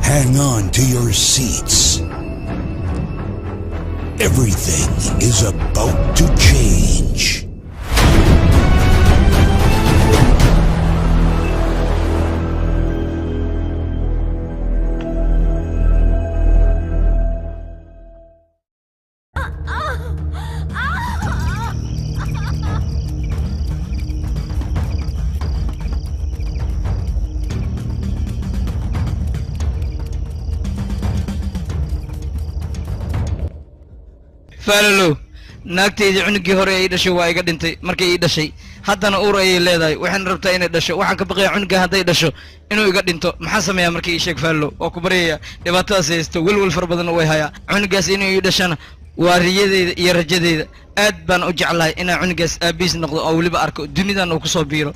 Hang on to your seats. Everything is about to change. Faalalow, naagtaydii cunugii hore ay dhashay waa iga dhintay markay ii dhashay. Haddana uur ayay leedahay, waxayna rabtaa inay dhasho. Waxaan ka baqayaa cunuga hadday dhasho inuu iga dhinto. Maxaan sameeyaa markii? Ii sheeg, Faalalow, waa ku baryaya. Dhibaatadaas haysto, welwel fara badanna way hayaa. Cunugaas inuu ii dhashana waa riyadeyda iyo rajadeyda. Aad baan u jeclahay inaan cunugaas aabiis noqdo oo weliba arko dunidan uu kusoo biiro.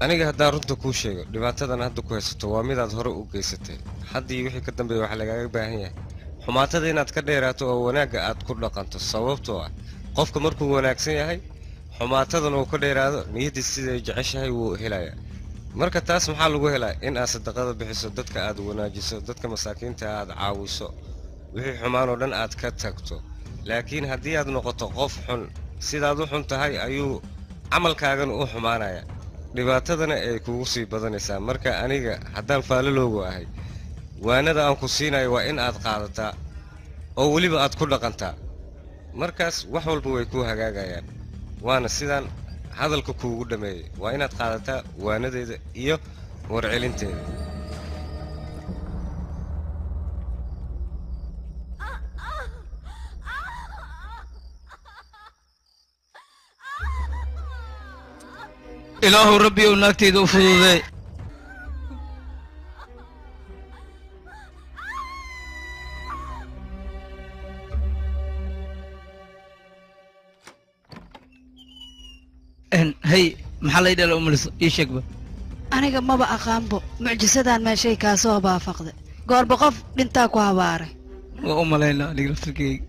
Aniga haddaan runta kuu sheego, dhibaatadan hadda ku haysato waa midaad hore u geysatay. Haddii wixii ka dambeeya waxaa lagaaga baahan yahay xumaatada inaad ka dheeraato oo wanaagga aad ku dhaqanto, sababtoo ah qofka markuu wanaagsan yahay, xumaatadan uu ka dheeraado, niyaddiis siday jeceshahay wuu helayaa. Marka taas maxaa lagu helaa? In aad sadaqada bixiso, dadka aad wanaajiso, dadka masaakiinta aad caawiso, wixii xumaan oo dhan aad ka tagto. Laakiin haddii aad noqoto qof xun, sidaad u xun tahay ayuu camalkaagana u xumaanaya, dhibaatadana ay kugu sii badanaysaa. Marka aniga haddaan faalaloogu ahay, waanada aan ku siinayo waa in aad qaadataa oo weliba aad ku dhaqantaa. Markaas wax walba way kuu hagaagayaan. Waana sidaan hadalka kuugu dhammeeyey, waa inaad qaadataa waanadeeda iyo warcelinteeda. Ilaahu rabbi ow, naagtayda u fududee. Hay, maxaa lay dhala umaliso? Ii sheegba. Aniga maba aqaanbo mucjisadan meeshay kaasoo baafaqday. Goorba qof dhintaa ku habaaray. Waa u malaynaa aniga laftirkeyga.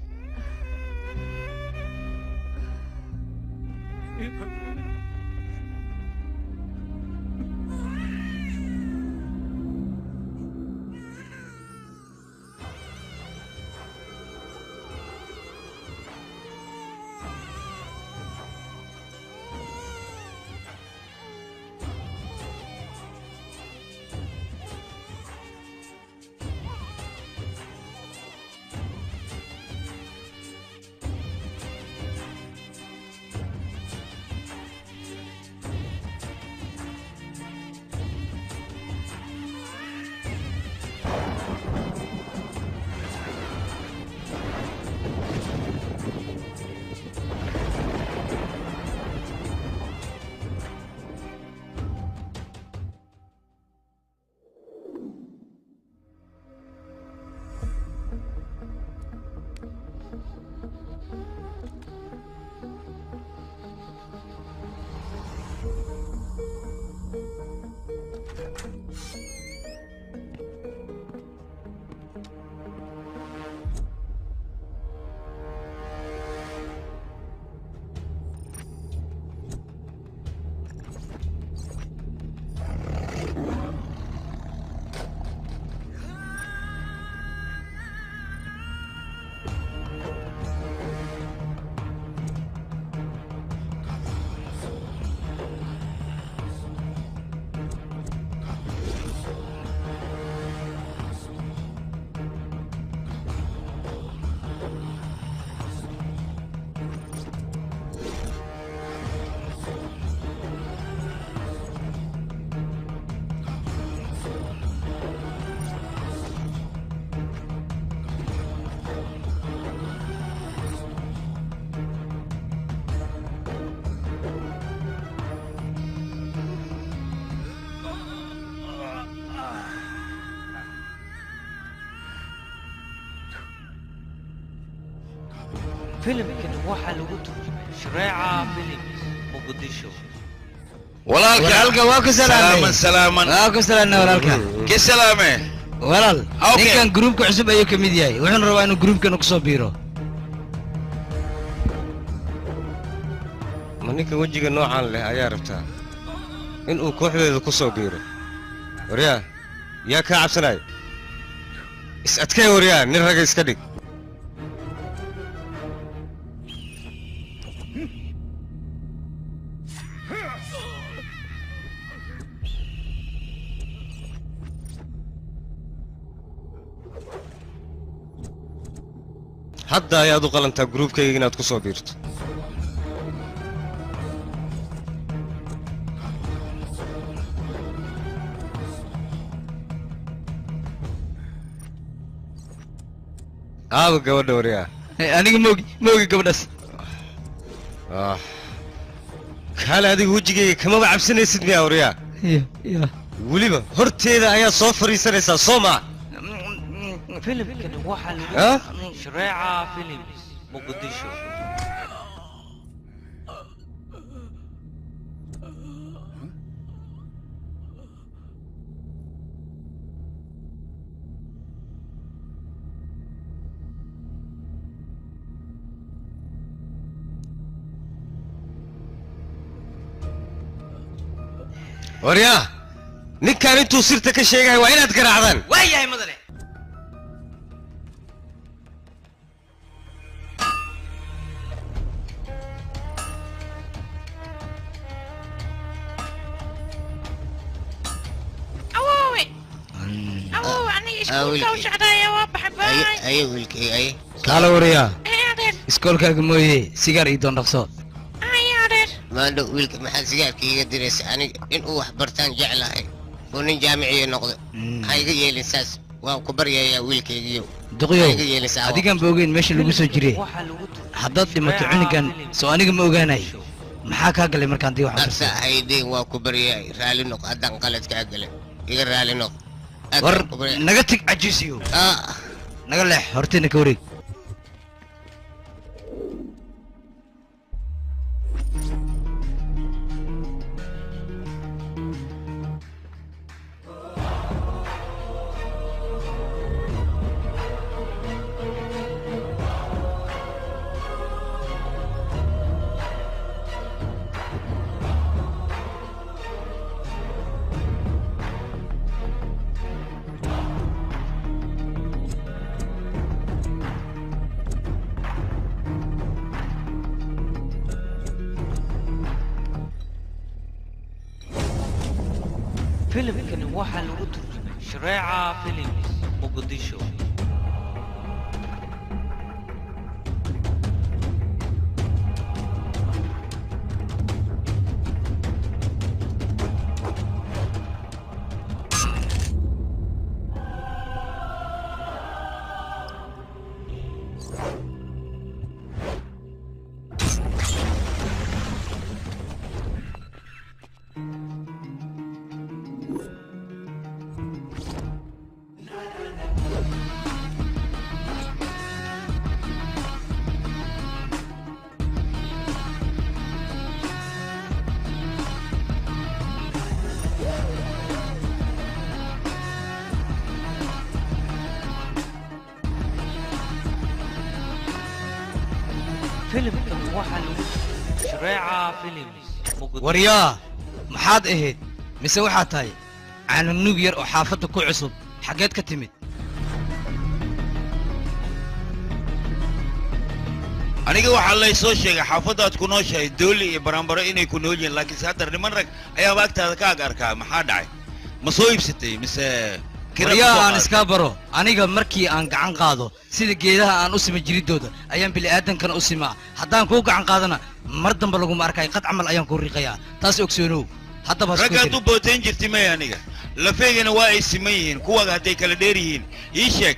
Filimkan waxaa lagu turjumay Shareeca Films, Muqdisho. Walaalka, waa ku salaamay. Salaaman, salaaman. Waa ku salaamay, walaalka. Ki salaame. Walaal, ninkan gruubka cusub ayuu ka mid yahay, wuxuuna rabaa inuu gruubkan kusoo biiro. Ma ninka wejiga noocaan leh ayaa rabtaa? Inuu kooxdeeda ku soo biiro. Waryaa, yaa kaa cabsanaya? Is adkee waryaa, nin ragga iska dhig. Hadda ayaad u qalantaa gruubkayga inaad ku soo biirto. Aaba gabadha waryaa. Aniga moogi, moogi gabadhaas. Kaale adiga wejigayga kamaba cabsanaysid miyaa waryaa? Ya. Weliba horteeda ayaa soo fariisanaysaa soo maa? Filimkani waxaa lagu Shareeca Films Muqdisho. Waryaa, ninkaan intuu sirta ka sheegahay waa inaad garaacdaan. Waa yahay mudane. Awoowe, awoowe, aniga iskuulka u socdaaya, waa baxay, baay. Aye wiilkay, aye. Kaala waryaa. Ee adeer. Iskoolkaaga mooye sigaar ii doon dhaqso. Aye adeer. Maandhow wiilka maxaad sigaarka iiga diraysa? Aniga inuu wax bartaan jeclahay oo nin jaamiciya noqdo. Ha iga yeelin saas, waan ku baryayaa wiilkaygiiyow. Duqyow, Ha iga yeelin saa. Adigaan ba ogeyn meesha lagu soo jiray. Waxaa lagu turjumay Haddaad dhimato cunugan soo aniga ma ogaanayo. Maxaa kaa galay markaan dii wax Absa haydeen, waa ku baryay, raali noq haddaan qalad kaa galay, iga raali noq. Aad war baan ku baryay. Naga tig cajiisiyo. Ah. Naga leex horteena ka wareeg. Filimkani waxaa lagu turjumay Shareeca Films Muqdisho. Filimkani waxaa lagu turjumay Shareeca Films Muqdisho. Waryaa, maxaad ahayd? Mise waxaad tahay caananug yar oo xaafadda ku cusub? Xaggeed ka timid? Aniga waxaa lay soo sheegay xaafaddaad ku nooshahay dooli iyo baranbaro inay ku nool yihiin, laakiinse haddar niman rag ayaaba agtaada ka ag arkaa. Maxaa dhacay? Ma soo iibsatay mise kira ku Waryaa, soo aan qaadatay? iskaa baro. Aniga markii aan gacan qaado, sida geedaha aan u sima jiridooda ayaan bini'aadankana u simaa. Haddaan kuu gacan qaadana mar dambe laguma arkay, qad camal ayaan kuu riqayaa, taas ogsoonow. Haddaba ha isku Raggaad dirin. U bootayn jirtay maya? Aniga lafeygana waa ay siman yihiin, kuwaga hadday kala dheer yihiin ii sheeg.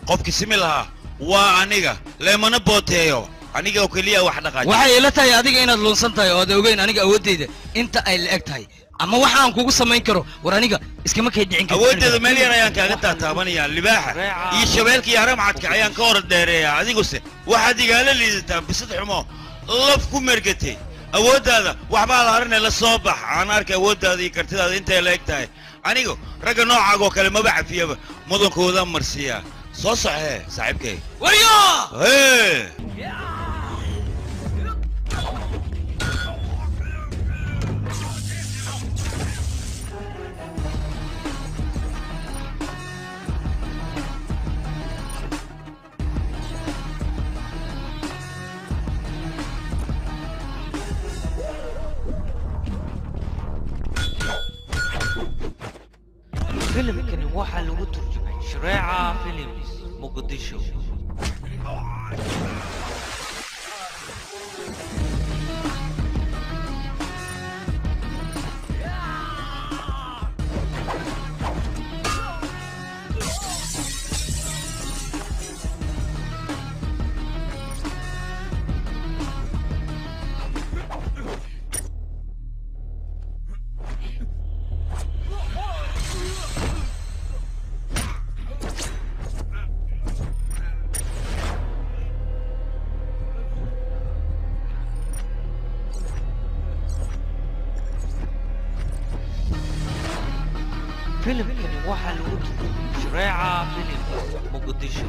Qofki simi lahaa waa aniga, leemana booteeyo, aniga oo keliya wax dhaqaaji. Waxay ila tahay adiga inaad lunsan tahay oo aad ogeyn aniga awooddeyda inta ay la eg tahay ama waxa aan kugu samayn karo. War aniga iskama kay dhicin kartid. Awooddeeda meel yar ayaan kaaga taataabanayaa. Libaaxa iyo shabeelka iyo haramcadka ayaan ka hor dheereeyaa, adiguse waxaad igaala liidataa bisad xumo laf ku mergatay. Awooddaada waxbaa la harinay, la soo bax aan arkay awooddaada iyo kartidaada intay la eg tahay. Anigu ragga noocaaga oo kale maba cafiyaba, mudankooda marsiiyaa. Soo soxee saaxiibkay. Waryaa. Hee. Waxaa lagu turjumay Shareeca Films Muqdisho. Filimkani waxaa lagu turjumay Shareeca Films Muqdisho.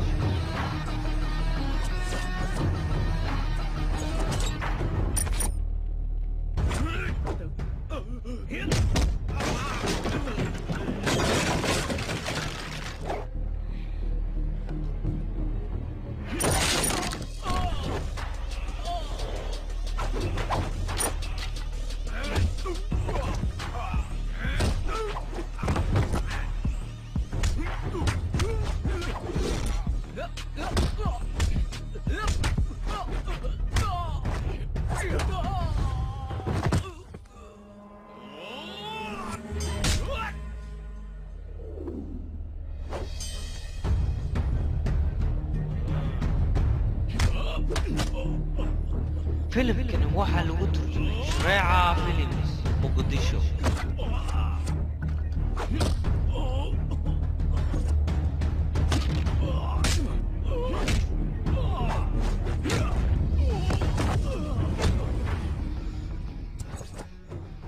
Filimkani waxaa lagu turjumay Shareeca Films Muqdisho.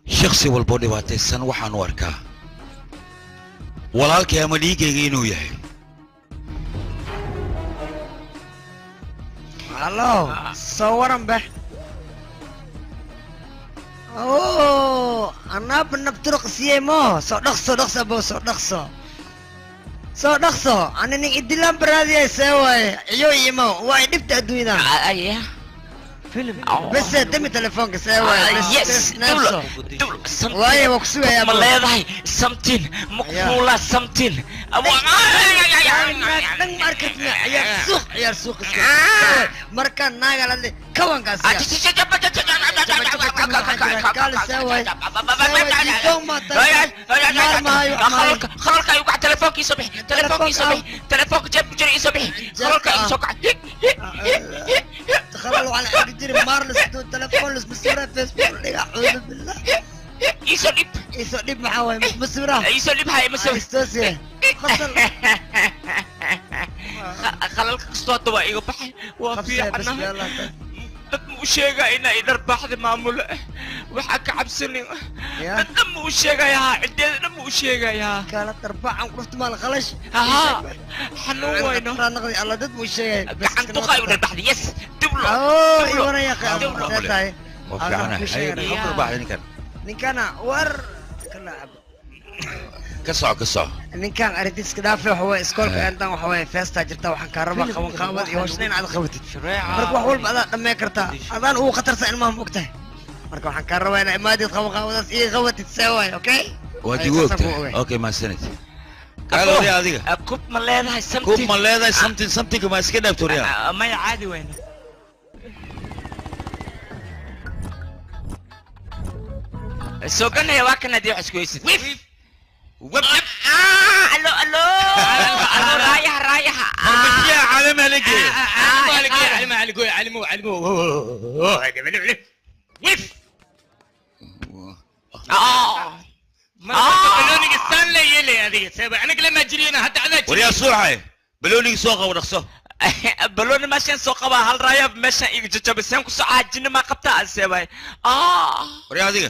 Shakhsi walbo dhibaataysan waxaan u arkaa walaalkay ama dhiiggayga inuu yahay. Hallo, soo waran be. Oh, anaaba nabturuq siiyey mo. Soo dhaqso, dhaqso abo, soo dhaqso. Soo dhaqso, ani nin idilaan baraadiyay see waaye. Ciyo imo, waa i dhibta adduunyada. Bes dami telefoonka see waaye. Yes, neefso. Waaye waa ku sugayaa. Ma leedahay something maqfuula something. Dhan ma arkatna ciyaar suuq, ciyaar suuq iska. Markaan naaga la hadlay kawankaas. Khalalka igu kac telefoonka isoo bixi, telefoonka isoo bixi, telefoonka jeebku jira isoo bixi, khalalka igu soo kac. Khalal waxaan arki jiray maarlis telefoon lisma sawira Facebook dhiga acuudu billah. Isoo dhib, isoo dhib maxaa waaye ma sawira? Isoo dhib haya ma sawir. Istoosiye. Khasal. Khalalka kastoo hadda waa iga baxay, waa fiicanahay. Dad ma u sheegaa inaa i dharbaaxda maamule, waxaa ka cabsanin. Dad dhan ma u sheegayaa, ciddeeda dhan ma u sheegayaa. Kala darbaacan ku dhufta maal khalash. Haa, xanuun wayno. Naqdi alla dad ma u sheegay. Gacan duqa igu dharbaaxday, yes, diblo. Oo, iwana yaqa. Diblo. Waa fiicanahay. Maxaa ku dharbaaxday ninkan? Ninkana war kala cabo. Ka soco, ka soco. Ninkan arrintiis ka dhaafay waxa waaye iskoolka intaan waxa waaye feesta jirta waxaan kaa rabaa qaban qaabad iyo hawshan inaad qabatid. Marka wax walba adaa dhammayn kartaa, adaan ugu khatarsan ilmaha ma ogtahay. Marka waxaan kaa rabaa inaad imaadid qaban qaabadaas ii qabatid see waaye, okay? Waad igu ogtahay. Okay, mahadsanid. Kaalo waryaa adiga. Kub ma leedahay something? Kub ma leedahay something, something ma iska dhaafto waryaa. Maya caadi wayno. Soo ganaya waa kan haddii wax isku haysid. Wif! Web. Allo, allo. Allo, raayaha, raayaha. Farmashiyaha caalamiga la geeyo. Caalamiga la geeyo, caalamiga, caalamiga. Wif! Balooniga saan la yeelay adiga sabab aniga lama jirina hadda adaa jiri. Waryaa suuxay. Balooniga soo qabo dhaqso. Balooni meeshaan soo qabaa hal raaya meeshaan iga jajabiseen ku soo caajina ma qabtaa asebay. Waryaa adiga.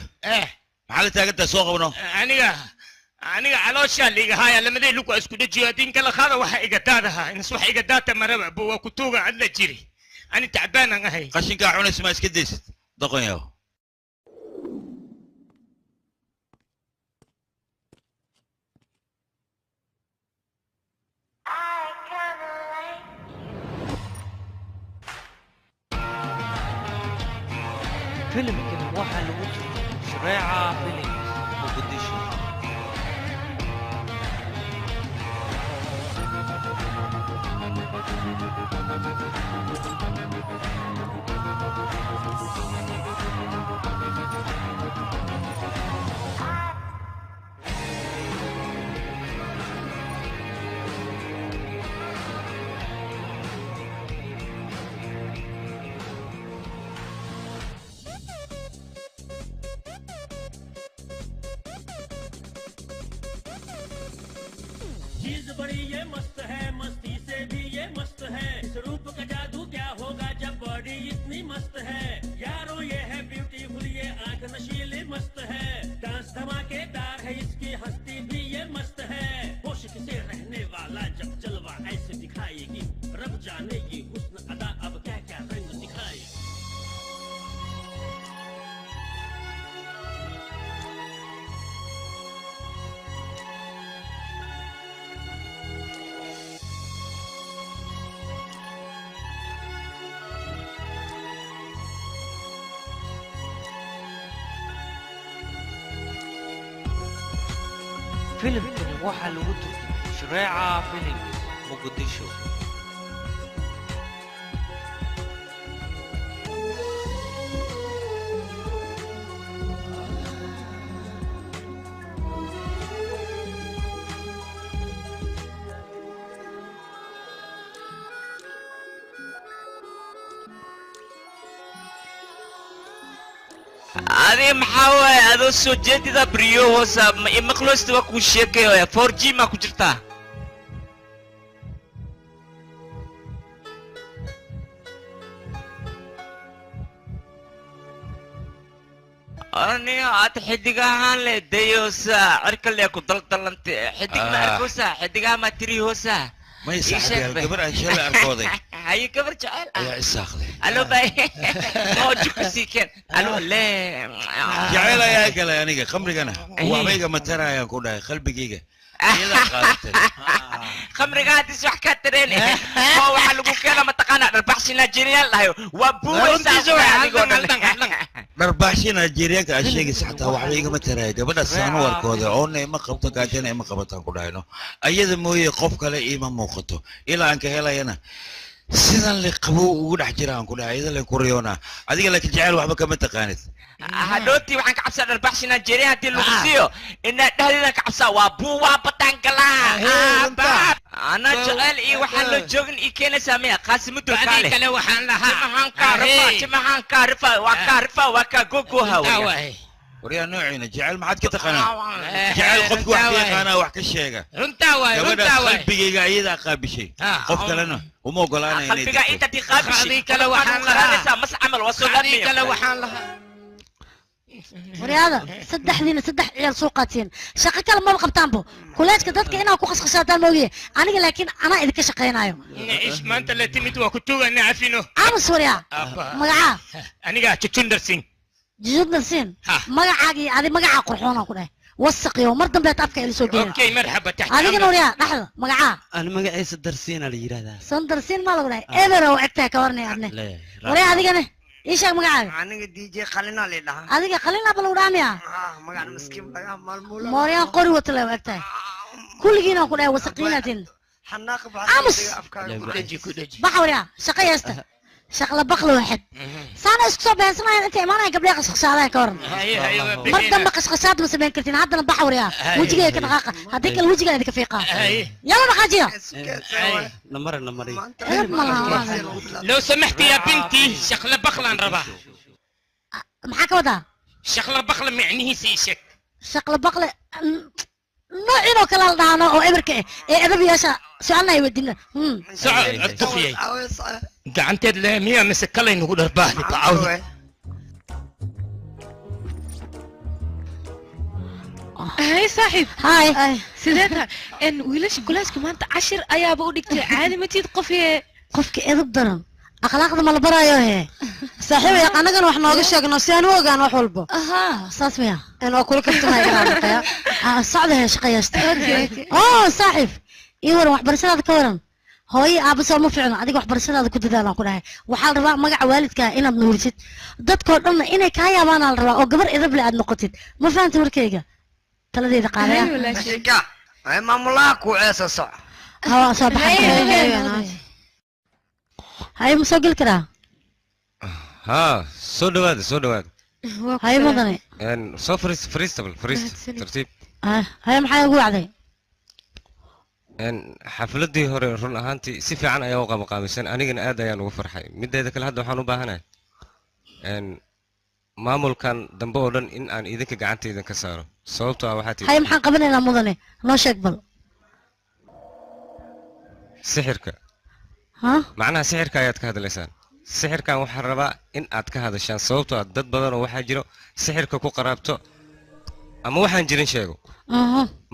Maxaa la taagantahay soo qabno? Aniga calooshaa liiga haaya lamaday lugu isku dhajiyo haddii kala qaada waxa iga daadaha inas wax iga daata maraba bo waa ku tuuga adla jiri ani tacbaanan ahay. Qashinkaa cunaysa ma iska daysid doqon yahow. Filimkani waxaa lagu turjumay Shareeca Films Muqdisho. चीज बड़ी ये मस्त है, मस्ती से भी ये मस्त है। इस रूप का जादू क्या होगा जब बॉडी इतनी मस्त है। यारों ये है ब्यूटीफुल, ये आंख नशीली मस्त है। डांस धमाकेदार है, इसकी हस्ती भी ये मस्त है। होश किसे रहने वाला जब जलवा ऐसे दिखाएगी। रब जाने ये हुस्न अदा अब क्या क्या रंग दिखाएगी। Filimkani waxaa lagu turjumay Shareeca Films Muqdisho. Adi maxaa waaye adoo soo jeedida baryo hoosa ma imaqloosta waa kuu sheekaya 4G ma ku jirtaa? Aniga aad xidigahaan le dayoosa cirka le ku daldalante xidig ma arkoosa xidigaha ma tiri hoosa may saaxiib gabar aan shalay arkooday haye gabar jecel ah ayaa isaaqday alo bay oo jukasiiken alo le jecel ayaa galay aniga khamrigana waxba igama tarayaan ku dhahay qalbigayga iyadaa qaadatay khamriga haddii wax ka tareen oo waxaa lagu keena mataqaanaa dharbaxshi Nigerian lahayo waa buubaysaa adigoo dhan dharbaxshi Nigerianka aad sheegaysa xataa waxba igama taraya gabadha saanu arkooda oona ima qabto gaajana ima qabataan ku dhahayno ayada mooye qof kale iima muuqato ilaa aan ka helayana sidan le qabow ugu dhex jira aan ku dhahay ayada len ku riyoonaa adiga laakiin jecel waxba kama taqaanid hadhootii waxaan ka cabsaa dharbaxshi Nigeria haddii lagu siiyo inaa dhexdeedan ka cabsaa waa buu waa bataan galaa anaa jecel iyo waxaan loo joogin ii keenaysaa miya qaasimudu kaale kale waxaan lahaa jimahaan kaa rifa jimahaan kaa rifa waa kaa rifa waa kaa gogoha waryaa noociina jecel maxaad ka taqaanaa jecel qofku wax ka yaqaanaa wax ka sheega runtaa waay gabadhaas qalbigayga ayadaa qaabishay qof kalena uma ogolaanaya inay qalbiga inta tii qaabishay kale waxaan lahaa mas camal waa soo laabmaya kale waxaan lahaa waryaada saddexdiina saddex ciyaal soo qaateen shaqo kale maba qabtaanbo kuleejka dadka inaa ku khaskhasaataan moogiye aniga laakiin anaa idinka shaqaynayo ish maanta la timid waa ku tuugana cafino aamus waryaa magacaa aniga jujundarsin jujundarsin magacaagii adi magacaa qurxoonaan ku dhahay wasaqiyo mar dambeed afka ila soo geena okay marxaba taxta adigana waryaa dhaxda magacaa ana magaciisa darsiina la yiraahdaa sandarsiin maa lagu dhahay eber oo egtahay ka warnay adne waryaa adigana إيش مقعد؟ أنا دي جي خلينا لي لها. هذيك خلينا بالورامية. مقعد مسكين بقى مالمولا. موريان قري وطلع وقتها. كل جينا كنا وسقينا. حناقب أمس. بحوريا شقي يستا. شغلة بقل واحد. سانا اسكسو بين سنة أنت ما أنا قبل قصقص كورن. مرة قصقصات بس بين كرتين هذا بحوريا وجهي كنغاقة هذيك الوجه هذيك فيقة. يلا نخاجيها. نمر نمري. لو سمحتي يا بنتي شغلة بقلة نربح. محاك ودا. شغلة بقلة معنيه سيشك. شغلة بقلة نوعين وكلا لنا أو إبرك إيه إبر بياشا سؤالنا يودينا. سؤال التخيي. gacanteed leh miyaa mise kalay nagu dharbaaxdi bacawda hay saaxiib hay sidee tahay en wiilasha gulaaska maanta cashir ayaaba u dhigtay caadi ma tiid qofye qofka edab daran akhlaaqda ma la baraayo he saaxiib yaq anagana wax nooga sheegno si aan u ogaan wax walba aha saas miya en waa kula kabtamaya dhaqaya socda he shaqaysta oo saaxiib ii waran waxbarashadaada ka waran hooyo aabba soo ma fiicno adiga waxbarashadaada ku dadaalaan ku dhahay waxaa la rabaa magaca waalidkaa inaad nuurisid dadkoo dhanna inay kaa yaabaanaa la rabaa oo gabar edab leh aad noqotid ma fahanta warkayga taladeeda qaadaya maamulaha ku ceesa soc hawa soo baxay Haye ma soo geli karaa? Haa, soo dhawaada, soo dhawaada. Haye mudane. Soo fariista, fariista bal, fariista tartiib. Haye maxaa ugu wacday? Xafladdii hore run ahaantii si fiican ayaa u qabaqaamisan, anigana aad ayaan ugu farxay. Mideeda kale hadda waxaan u baahanahay maamulkan dambe oo dhan in aan idinka gacanta idinka saaro, sababtoo ah waxaa tihi. Haye maxaan qabanaynaa mudane? Noo sheeg bal. Sixirka. Ha? Macnaha sixirka ayaad ka hadlaysaan. Sixirkan waxaan rabaa in aad ka hadashaan, sababtoo ah dad badan oo waxaa jiro sixirka ku qaraabto ama waxaan jirin sheego.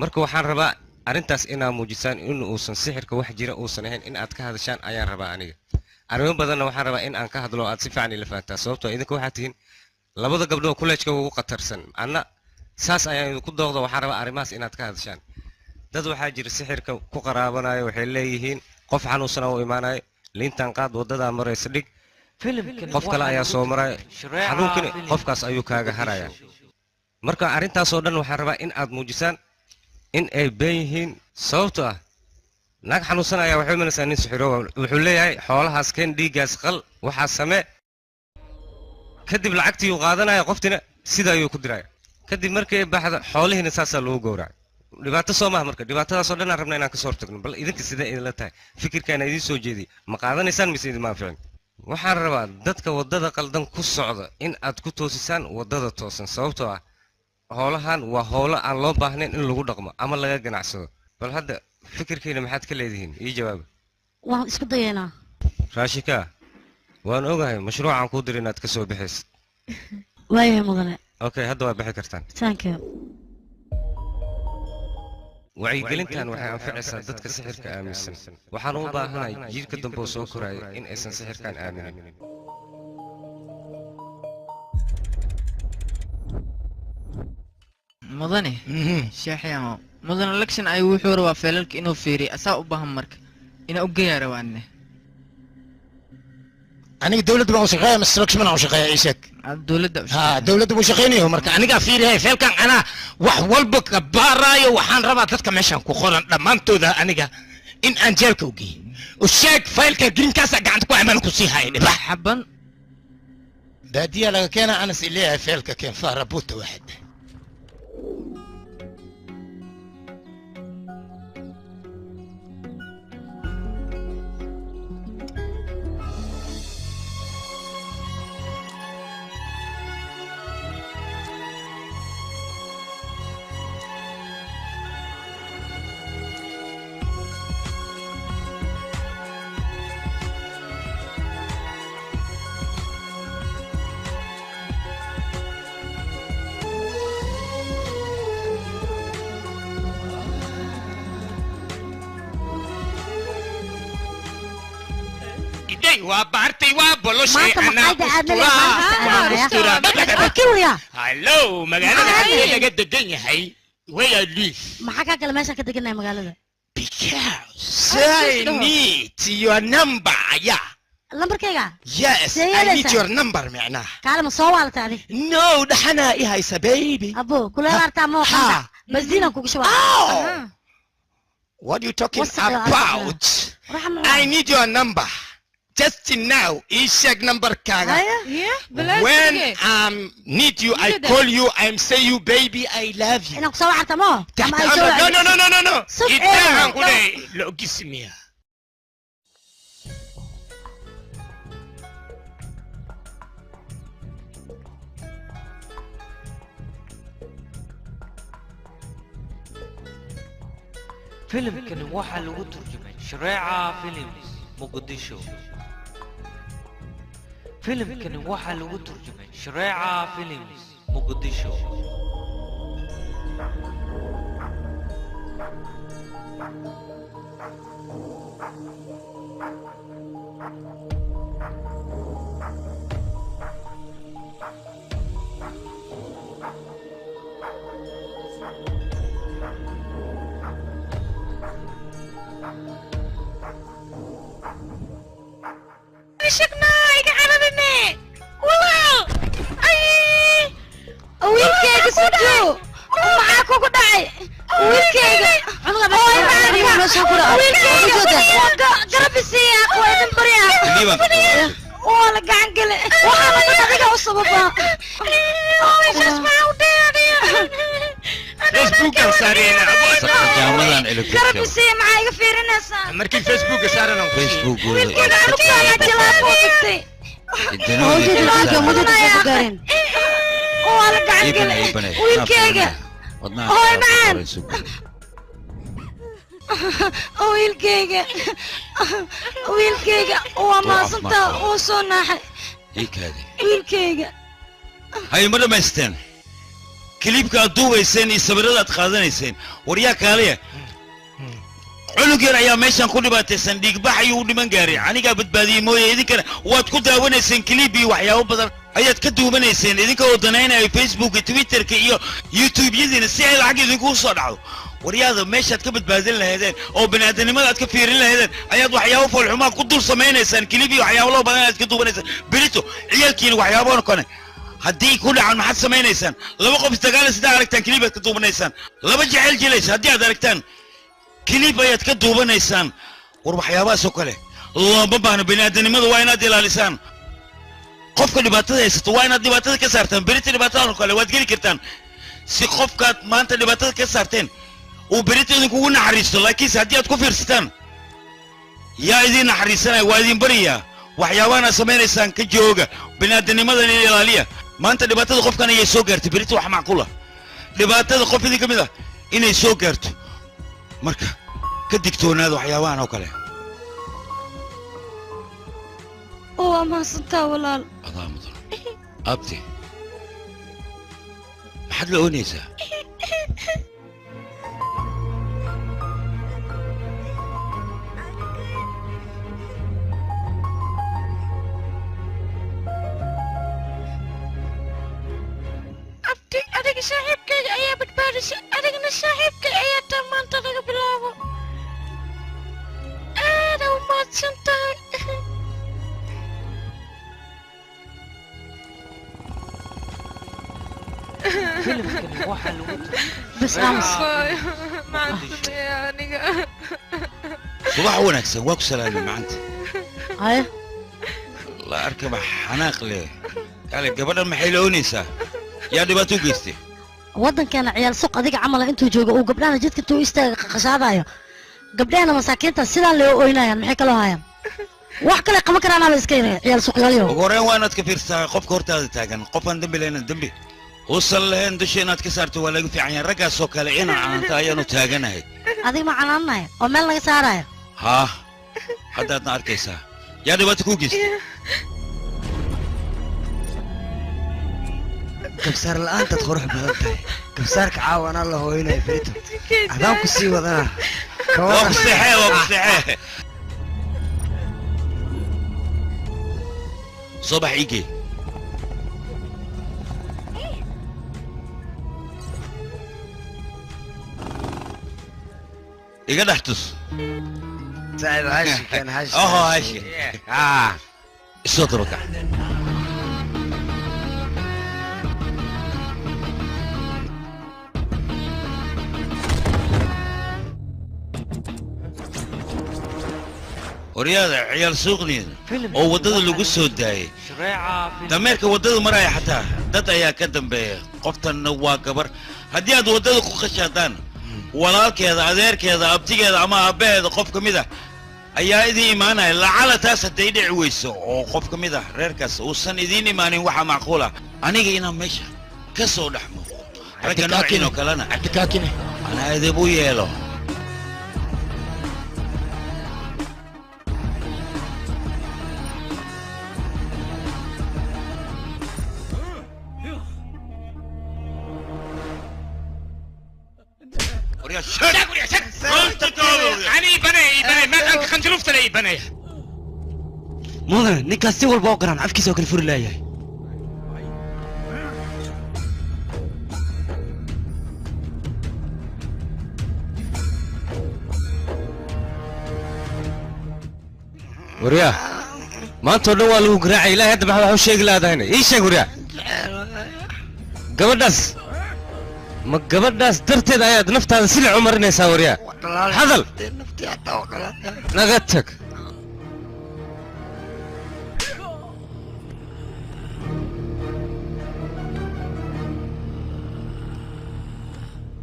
Marka waxaan rabaa arrintaas inaad muujisaan in uusan sixirka wax jira uusan ahayn, in aad ka hadashaan ayaan rabaa aniga. Arrimo badanna waxaan rabaa in aan ka hadlo oo aad si fiican ila fahantaa, sababtoo idinka waxaad tihiin labada gabdhood kuleejka ugu khatarsan, anna saas ayaan idinku dooqda. Waxaan rabaa arrimahaas inaad ka hadashaan. Dad waxaa jira sixirka ku qaraabanayo, waxay leeyihiin qof xanuunsana u imaanayo, liintan qaad, waddadaa maraysa dhig, qof kale ayaa soo maraya, xanuunkani qofkaas ayuu kaaga haraya. Marka arrintaasoo dhan waxaan rabaa in aad muujisaan in ay been yihiin, sababtoo ah naag xanuunsan ayaa waxay imanaysaa nin sixirooba, wuxuu leeyahay xoolahaas keen, dhiiggaas qal, waxaa samee. Kadib lacagtii uu qaadanaya, qoftina sida ayuu ku diraya. Kadib markay baxda xoolihiina saasaa loogu gowracay. Dhibaato soo maha? Marka dhibaatadaasoo dhan aan rabna inaan kasoo hortagno. Bal idinka sidee idinla tahay fikirkaana idiin soo jeediyey? Ma qaadanaysaan mise idinma anficin? Waxaan rabaa dadka waddada qaldan ku socda in aad ku toosisaan waddada toosan, sababtoo ah howlahan waa howlo aan loo baahnayn in lagu dhaqmo ama laga ganacsado. Bal hadda fikirkiina maxaad ka leedihiin? Ii jawaaba. Waan isku dayaynaa. Raashika, waan ogahay mashruucaan kuu diray inaad ka soo bixaysid. Waayahay mudane. Okay, hadda waa bixi kartaan. Thank you. Wacyigelintan waxay anficaysaa dadka sixirka aaminsan. Waxaan u baahanahay jiilka dambe oo soo koraya in aysan sixirkan aaminin. Mudane sheexyaamo, mudane election ayuu wuxuu rabaa feelalka inuu fiiriyo, asaa u baahan marka inaa u geeyaa rabaane. Aniga dowladda baan u shaqeeya mise Lakshman aan u shaqeeya? Ii sheeg. Dowladda. Ha, dowladda buu shaqeynayo. Marka anigaa fiirihay feelkan, anaa wax walba ka baaraayo. Waxaan rabaa dadka meeshan ku qoran dhammaantooda aniga in aan jeelka u geeyo. U sheeg faylka greenkaasa gacanta ku amaan ku sii haya dhibax xaban baadiya laga keena anas ileeyahay feelka keen faarabuuta waxad. Iday waa baartay, waa boloshay. Maanta anaa maqaayada aadna usturaa, waan usturaa. Kiwriya. Hallo, magaalada Maxaa? xagee laga degan yahay? Where I live? Maxaa kaa kale meeshaan ka deganahay magaalada? I need your number, yeah. Lambarkayga? Yes, See I need yeelaysaa? your number macnaha. Kaale, ma soo waalatay adig? No, dhaxanaa i haysa baby. Abo kuleel artaa ma Ha. basiinaan kugu shubaa. What are you talking What's the- about? I need your number. Just now, ii sheeg numberkaaga. When I need you, I call you. I'm say you, baby, I love you. Inaan kusoo wacarta ma ama ay soo No, no, no, no, no, no. Sug Idahan ee. ku leeyahay, la ogismiya. Filimkani waxaa lagu turjumay Shareeca Films Muqdisho. Filimkani waxaa lagu turjumay Shareeca Films Muqdisho. Sheegnaa iga cararine walaal ay. Wiilkayga suju, maxaa kugu dhacay wiilkayga? Wiilkayga garab isiiya, waa idin baryaa. Kaliibaan waa la gacan gale waxaana dhan adiga u sababaa Facebookan saarayna jaamadan garabisee maxaa iga fiirinaysaa markii Facebooka saaran Facebookooda wiilkayga anugtaana jawaab u dhigtay waa la gacan gale wiilkayga hooy macaan wiilkayga wiilkayga waa maasantaa wuu soo naaxay wiilkayga hay ma dhammaysteen kiliibka aad duubayseen iyo sawirrada aad qaadanayseen waryaa kaaliya cunug yar ayaa meeshan ku dhibaataysan dhiigbax ayuu u dhiman gaaray anigaa badbaadiyey mooye idinkana waad ku daawanayseen kiliib iyo waxyaabo badan ayaad ka duubanayseen idinka oo danaynaya facebooka twitterka iyo youtube-yadiina si ay lacag idinku soo dhacdo waryaada meeshaad ka badbaadin lahaydeen oo baniaadanimada aad ka fiirin lahaydeen ayaad waxyaabo foolxumaa ku dul samaynaysaan kiliib iyo waxyaabo loo badan ayaad ka duubanaysaan berito ciyaalkiina waxyaabo kane haddii ku dhacan maxaad samaynaysaan laba qof isdagaal sidaa aragtaan kiliib aad ka duubanaysaan laba jecel jilaysa haddii aad aragtaan kiliib ayaad ka duubanaysaan war waxyaabahaas oo kale looma baahno baniaadanimada waa inaad ilaalisaan qofka dhibaatada haysato waa inaad dhibaatada ka saartaan berita dhibaatadan oo kale waad geli kartaan si qofkaad maanta dhibaatada ka saarteen uu berita idinkugu naxariisto laakiinse haddii aad ku fiirsataan yaa idiin naxariisanaya waa idin baryayaa waxyaabahan aad samaynaysaan ka jooga baniaadanimadan in ilaaliya maanta dhibaatada qofkan ayay soo gaartay berita wax macquul ah dhibaatada qof idin ka mid ah inay soo gaarto marka ka digtoonaada waxyaabahan oo kale waa mahadsantaa walaal adaa mudan abti maxaad la oonaysaa abti adiga saaxiibkayga ayaa badbaadisay adigna saaxiibkay ayaa taa maanta laga bilaabo aada u mahadsan tahay بس aamus subax wanaagsan waa ku salaamay macanta haye la arkaba xanaaq leh kale gabadhan maxay la oonaysaa yaa dhibaato u geystay waddankeena ciyaal suq adiga camala intuu joogo uu gabdhahana jidka intuu istaaga qaqashaadayo gabdhahana masaakiinta sidaan loo oynayaan maxay kaloo hayaan wax kale qaban karaanaa la iska yaraya ciyaal suqyaalyo ugu horreyn waa inaad ka fiirsataa qofka hortaada taagan qofaan dembi lahayn dembi uusan lahayn dusha inaad ka saarto waa laga fiican yahay raggaasoo kale inaan canaanta ayaanu taaganahay adiga ma canaanaya oo meel laga saarayo haa haddaadna arkaysaa yaa dhibaato kuu geystay kabsaar la'aantaad qurux badan tahay kabsaarka caawa anaa la hooyinayo berito adaan ku sii wadanaa waa ku seexee waa ku seexee soo bax iigee iga dhex tus saaxiib hashi kan hashi oho hashi isoo dabakac horyaada ciyaal suuqniida oo waddada lagu soo daayay dameerka waddada maraya xataa dad ayaa ka dambeeya qoftanna waa gabar haddii aad waddada ku khashaadaan walaalkeeda adeerkeeda abtigeeda ama aabbaheeda qof ka mid ah ayaa idiin imaanaya lacala taas hadday dhici weyso oo qof ka mid ah reerkaas uusan idiin imaanin waxaa macquul ah aniga inaan meesha ka soo dhex muuqo ragga noociin oo kalena anaa idib u yeelo mudane ninkaas si walba oo garaan afkiisa oo kale furi laayahay waryaa maanta oo dhan waa lagu garaacay ilaahay hadda maxaa wax u sheegi laadahayna ii sheeg waryaa gabadhaas ma gabadhaas darteed ayaad naftaada silic u marinaysaa waryaa hadal naga tag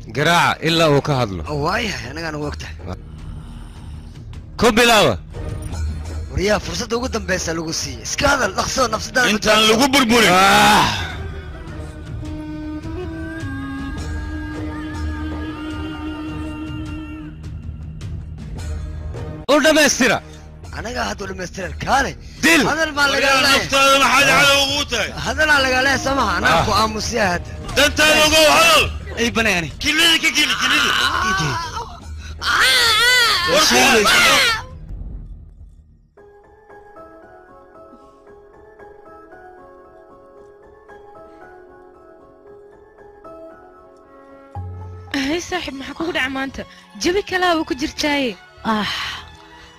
Garaaca ilaa uu ka hadlo. Waayahay, anagaan ugu ogtahay. Ku bilaawa. Waryaa, fursadda ugu dambaysa lagu siiyey, iska hadal dhaqso nafsadaada. Intaan lagu burburin. U dhammaystira. Anagaa hadda u dhammaystiran, kaale. Dil. Hadal baa lagaa leeyahay. Naftaada maxaad cadow ugu tahay? Hadalaa lagaa leeyahay, soo maha? Anaa ku aamusiya hadda. Dantaada ogow, hadal. Ay banayani. Kilida ka geli, kilida. Hay saaxiib, maxaa kugu dhaca maanta? Jabi kalaa ku jirtaaye. Ah,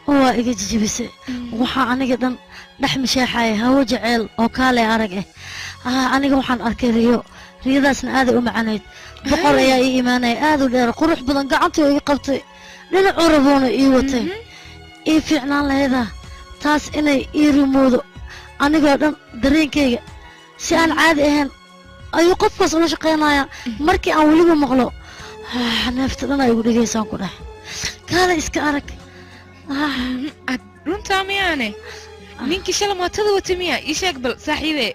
waa iga jijibisay. Waxaa aniga dhan dhex misheexaya hawo jaceyl oo kaale arag ah. Aniga waxaan arkay riyo, riyadaasna aaday u macanayd. Boqor ayaa ii imaanaya, aad u dheer, qurux badan, gacantii iga qabtay, dhinacuu raboona ii watay. Ii fiicnaan lahaydaa taas inay ii rimoodo. Anigoo dhan dareenkayga si aan caadi ahayn ayuu qofkaas ula shaqaynayaa. Markii aan weliba maqlo neefta dhan ay igu dhegaysaan ku dhex kaale iska arag. Runtaa miyaane ninkii shala mootada wata miya? Ii sheeg bal saaxiibe.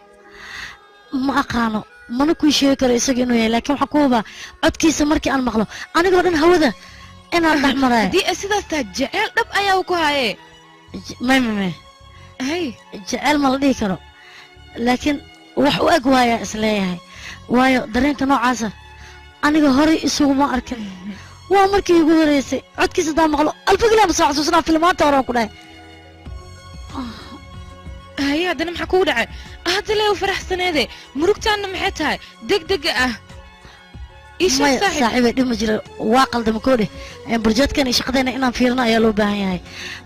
Ma aqaano, mana kuu sheegi karo isaga inuu yahay, laakiin waxaan ku hubaa codkiisa markii aan maqlo anigoo dhan hawada inaan dhex maraayo. Haddii ay sidaas tahay, jeceyl dhab ayaa ku haye. May may may, hay, jeceyl ma la dhihi karo, laakiin wax u eg waayaa isleeyahay, waayo dareenka noocaasa aniga horey isuguma arkin. Waa markii igu horeysay codkiisa haddaan maqlo alfagilaa ma soo xasuusanaa filmaanta horaan ku dhahay. Haye, haddana maxaa kugu dhacay? Hadda lee u faraxsaneede, murugtaanna maxay tahay deg dega ah? Ii sheeg. Maya. Saaxiib. Saaxiibay, dhib ma jiro, waa qaldama koodhe. Burjeedkan iyo shaqadeena inaan fiirino ayaa loo baahan yahay.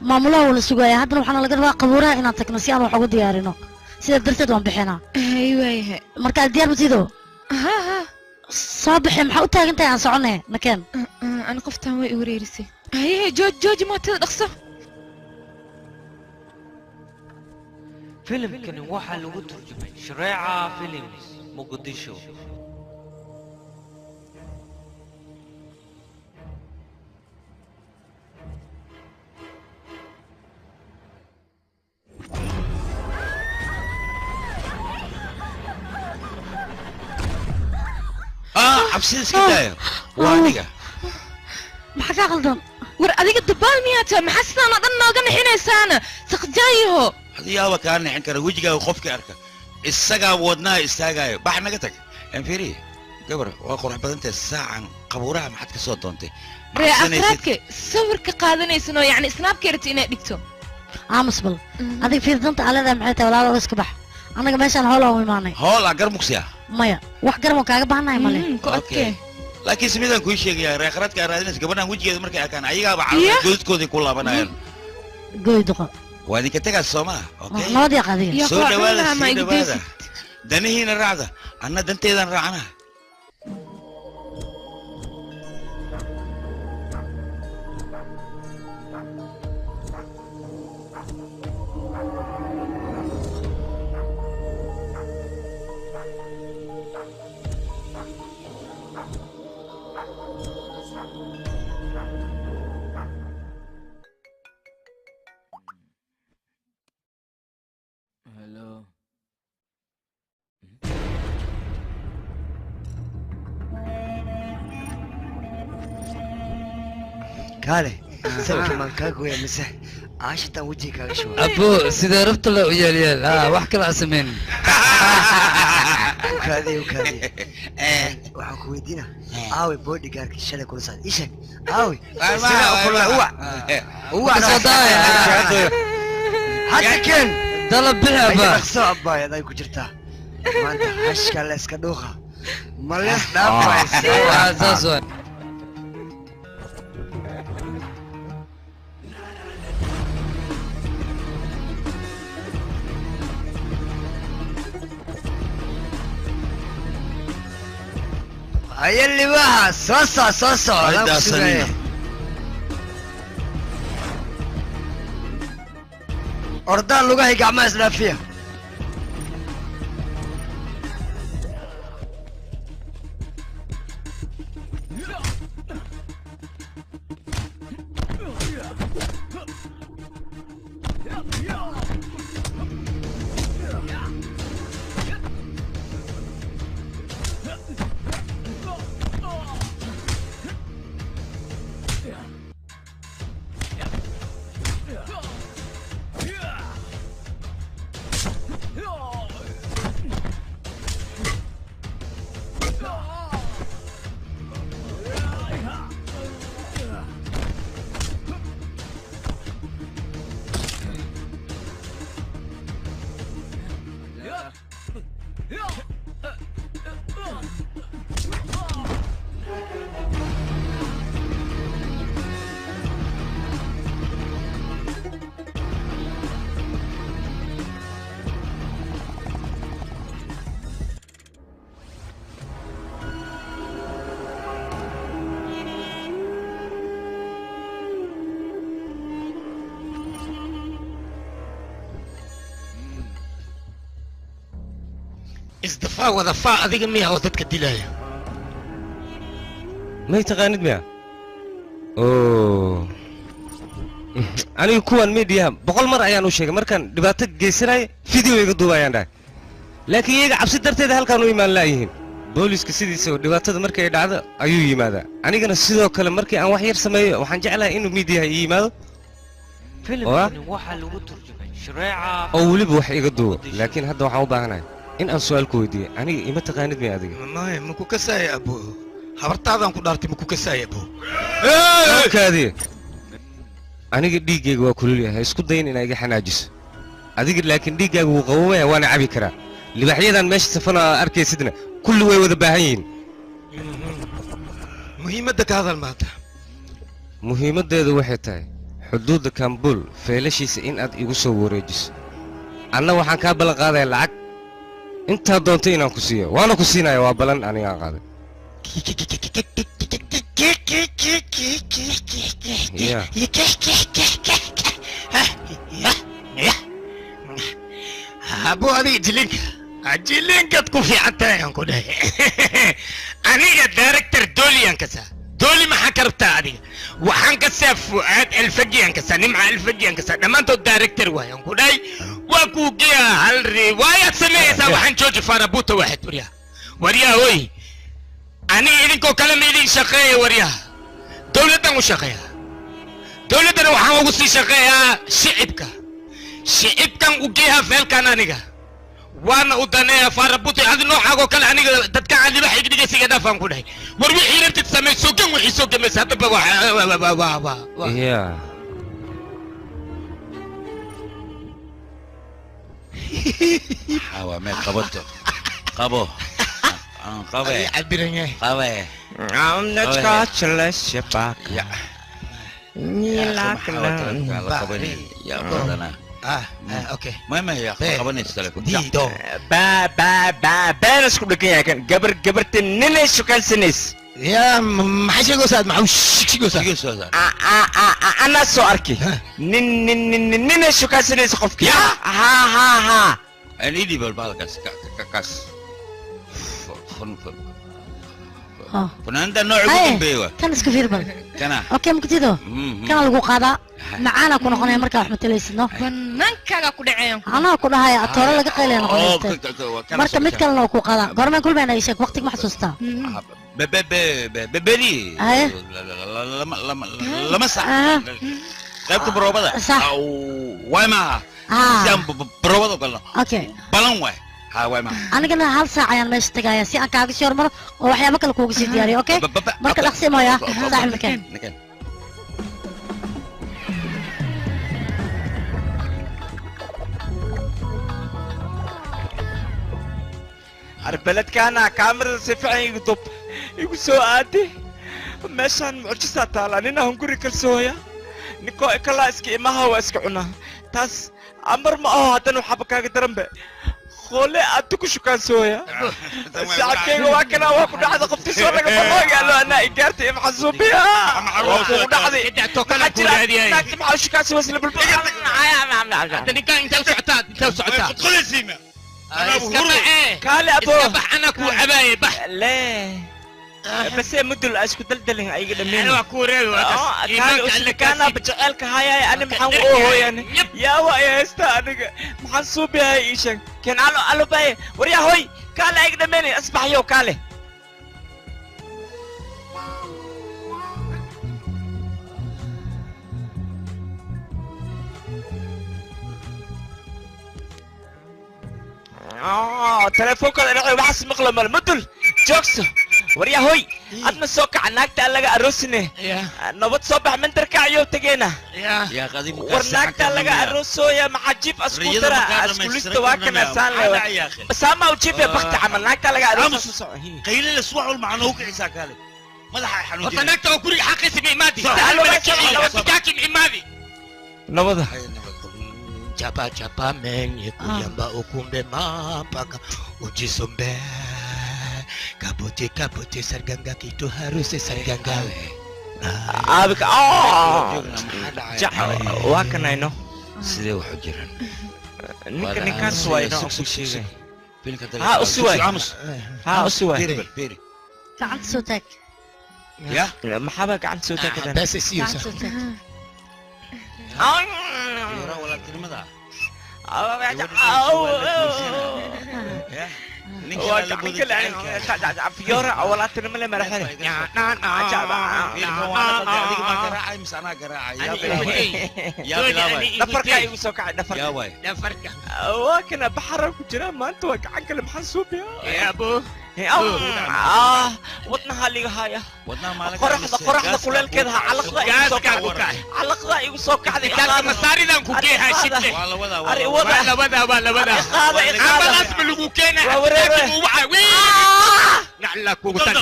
Maamulaha wuu la sugaaya. Haddana waxaana laga rabaa qabuuraha inaan tagno si aan wax ugu diyaarino. Sidaa darteed waan bixinaa. Hay, waayahay. Marka diyaar matiido? Ha ha. Soo bixi, maxaa u taagan tahay? Aan soconay, nakeen. Ana qoftaan way i wareerisay. Haye, jooj, jooji mootada, dhaqso. Filimkani waxaa lagu turjumay Shareeca Films, Muqdisho. Ah, cabsida iska daaya, waa aniga. Maxaa kaa qaldan? War adiga dabaal miyaa tahay? Maxaa sidaan oo dhan nooga nixinaysaana, saqjaayaho? Adigaaba kaa nixin kara? Wejigaaga qofkii arka isagaa wadnaha istaagaayo. Bax, naga tag. Enfiri gabar waa qurux badantahay. Saacan qabuuraha maxaad ka soo doontay? Ma Ree cabsanaysid? Afraadka sawirka qaadanaysan oo yacni snaabka rabta inaad dhigto. Aamus bal adiga. Fiir, danta aa leedahay maxay tahay? Walaalo, iska bax. Annaga meeshaan howl aan u imaanay. Hool ah garmugsi ah. Maya, wax garan oo kaaga baahannahay male. Okay, laakiin si midaan kuu sheegayaa, reekhraadka aad raadinaysa, gabadhan wejigeeda markay arkaan ayagaaba carruur godadkooday ku laabanayaan. Goy duqa. Waa idinka tegaas, soo maa? Okay. Nabad yaaq adiga. Soo dhawaada, soo dhawaada, danihiina raacda, anna danteedaan raacana. Hello. Kaale, sawirka maan kaa gooya mise caashitaan wejiga kaaga shuba? Abo, sidee rabta la u yeelyeel ha, wax kale ha samayn. Ukaadiye, ukaadiye, waxaan ku weydiina, aawe bodyguardkii shalay kula socday? Ii sheeg, aawe? Sidaa u kulula, uwac uwac. Kasoo daaya. Hadda keen. Dalab bixi, abba. Dhaqso abbaay, aday ku jirtaa maanta. Hashka la iska dhuuqa, ma lees dhaafaysa? Saas waay. Haye libaaxa, soo soco, soo soco, adaan ku Haydasanina. sugaya. Ordaan lugahay, gacmaha isdhaafiya. Isdafaa wadafaa adiga miya oo dadka dilaya? May taqaanid miya? Oo. Aniga kuwan media 100 mar ayaan u sheegay markaan dhibaato geysanay video iga duubayaan dhahay. Laakiin iyaga cabsi darteed halkaan u imaan laayihiin. Booliska sidiisa oo dhibaatada markay ay dhacdo ayuu yimaadaa. Anigana sidoo kale markii aan wax yar sameeyo waxaan jeclahay inuu media ii yimaado. Filimkani waxaa lagu turjumay Shreeca oo weliba wax iga duubo. Laakiin hadda waxaan u baahanahay in aan su'aal ku weydiiyo. Aniga ima taqaanid miya adiga? Maya, ma ku kasaaya abo. Habartaadaan ku dhaartay ma ku kasaaya abo. Kaadiye. Aniga dhiiggayga waa kulul yahay, isku dayin inaa iga xanaajiso. Adiga laakiin dhiiggaaga wuu qabowaya waana cabi karaa. Libaaxyadan meesha safana arkaysidna kulli way wada baahan yihiin. Muhiimadda ka hadal maanta. Muhiimaddeedu waxay tahay xuduudda Kambul feelashiisa in aad igu soo wareejiso. Anna waxaan kaa ballan qaadayaa lacag intaa doonto inaan ku siiyo, waana ku siinaya, waa ballan aniga aan qaaday. Yeah. Abo adiga jilinka jilinkaad ku fiican tahay aan ku dhahay. Aniga director dooliyaan kasaa. Dooli maxaa ka rabtaa adiga? Waxaan kasaa Fu'aad Alfagiyaan kasaa, Nimca Alfagiyaan kasaa, dhammaantood director waay aan ku dhahay. Waa kuu geeyaa hal riwaayaad sameeyeysaa. Waxaan jooji faarabuuta waxaad waryaa waryaa hoy. Aniga idinkoo kale ma idin shaqeeya waryaha. Dowladdan u shaqeeyaa, dowladdana waxaan ugu sii shaqeeyaa shicibka. Shicibkan u geeyaa feelkan aniga waana u daneeyaa faarabuuta. Adi noocaagoo kale aniga dadka calibax igdhigaysiga dhaafaan ku dhahay. War wixii rabtid samey, sogan wixii soo gamaysa haddaba waa Yeah. Xawa mee qabato. Qabo. Aan qabe. Cabiran yahay. Qabe. Ya badana. Okay. Ma ya qabanaysa telefoon. Diido. Ba ba ba been isku dhagan yahay kan gabar gabarta ninay shukansanays. Ya maxay sheegaysaa? Maxaa sheegaysaa? Anaa soo arkay nin nin nin ninay shukansanays qofkii. Ha ha ha. Aan idhi bal bahalkaas kaas. Funaanada nooca ugu dambeeya waa. Kan iska fiir bal. Kana. Okay, mugdido. Kana lagu qaadaa. Macaana ku noqonaya markaa wax matalaysidno. Bannaankaaga ku dhaceen. Anaa ku dhahaya atooro laga qaylaya noqonaysta. Marka mid kalena waa ku qaadaa. Goormaan kulmayna ii sheeg, waqtiga ma xasuustaa? Beberi. Lama sax. Qaybta baroobada. Waay maaha. Si aan baroobada u galno. Okay. Balan waay. Ha waay maaha. Anigana hal saac ayaan meesha tagayaa si aan kaaga sii hormaro oo waxyaabo kale kuuga sii diyaariyo, okay? Marka dhaqsi mooya, saaxiib nakeen. Nakeen. Arbeledkaana kaamirada si fiican igu dub igu soo aaday. Meeshaan mucjisaa taala, nin aan guri kalsooya ninkoo ikalaa iska imaha waa iska cunaa. Taas amar ma aho, haddana waxaaba kaaga daranbe qole aad ku shukaansooya. Sacabkayga waa kana waa ku dhacda qoftii soo laga baloogaalo anaa igaartay imxasuubiya waa kugu dhacday. Maxaa jira naagta maxaa shukaansi wasla bulbul. Hadda ninkaan intaa u socotaa, intaa u socotaa. Kaale abo. Iska bax, anaa kuu cabaaye bax. Lee بس مدل اسكو دلدلن ايغا دمين انا waa ku reebi waa kaas. kaale Iimaanka alle usikaana kaasi. bajaceelka hayaay ani maxaan u oohoyan yaa waa ay haysta aniga maxaan suubiyahay ii sheeg keen alo alo baye waryaa hoy kaale ayga dhameynay asbaxyow kaale. Telefoonka dhacay waxaas maqla mal mudul joogso waryaa hoy adna soo kaca naagta aan laga aroosine nabad soo bax mandarka ayuu tageena Ya qadim. War naagta laga aroosooya maxaa jiif asku dara askulista waa kana saan lewa basaama u jiif bakti camal naagta laga aroosoo. Qayli la suwax wal macno u kicisaa kaale. Madaxa xanuujinaya. Horta naagta oo guriga xaqiisa ma imaadi. Sahal ma imaadi. Nabada. Chapa chapa menye kuyamba ukumbe mampaka ujisombe kabuti kabuti sarganga kitu harus sarganga. Aabika waa kanayno Sidee wax u jiraan? Ninka ninkaas waa inoo ku sheegay. ها usi waay ها usi waay fiiri gacanta soo taag ya maxaaba gacanta soo taag bes gacanta soo taag Fiyoora walaaltinimada fiyoora walaaltinimo le madaxda dhafarka igu soo kacay dhafarka waa kana baxara ku jira maanta waa gacan kale maxaan suubiyaa wadnaha liga haya qoraxda qoraxda kuleelkeeda ha calaqda igu soo kacday calaqda igu soo kacday masaaridan ku geehaa shidle waa lawadaa waa lawadaa ambalaas ma lagu keenaa nacla kugu tan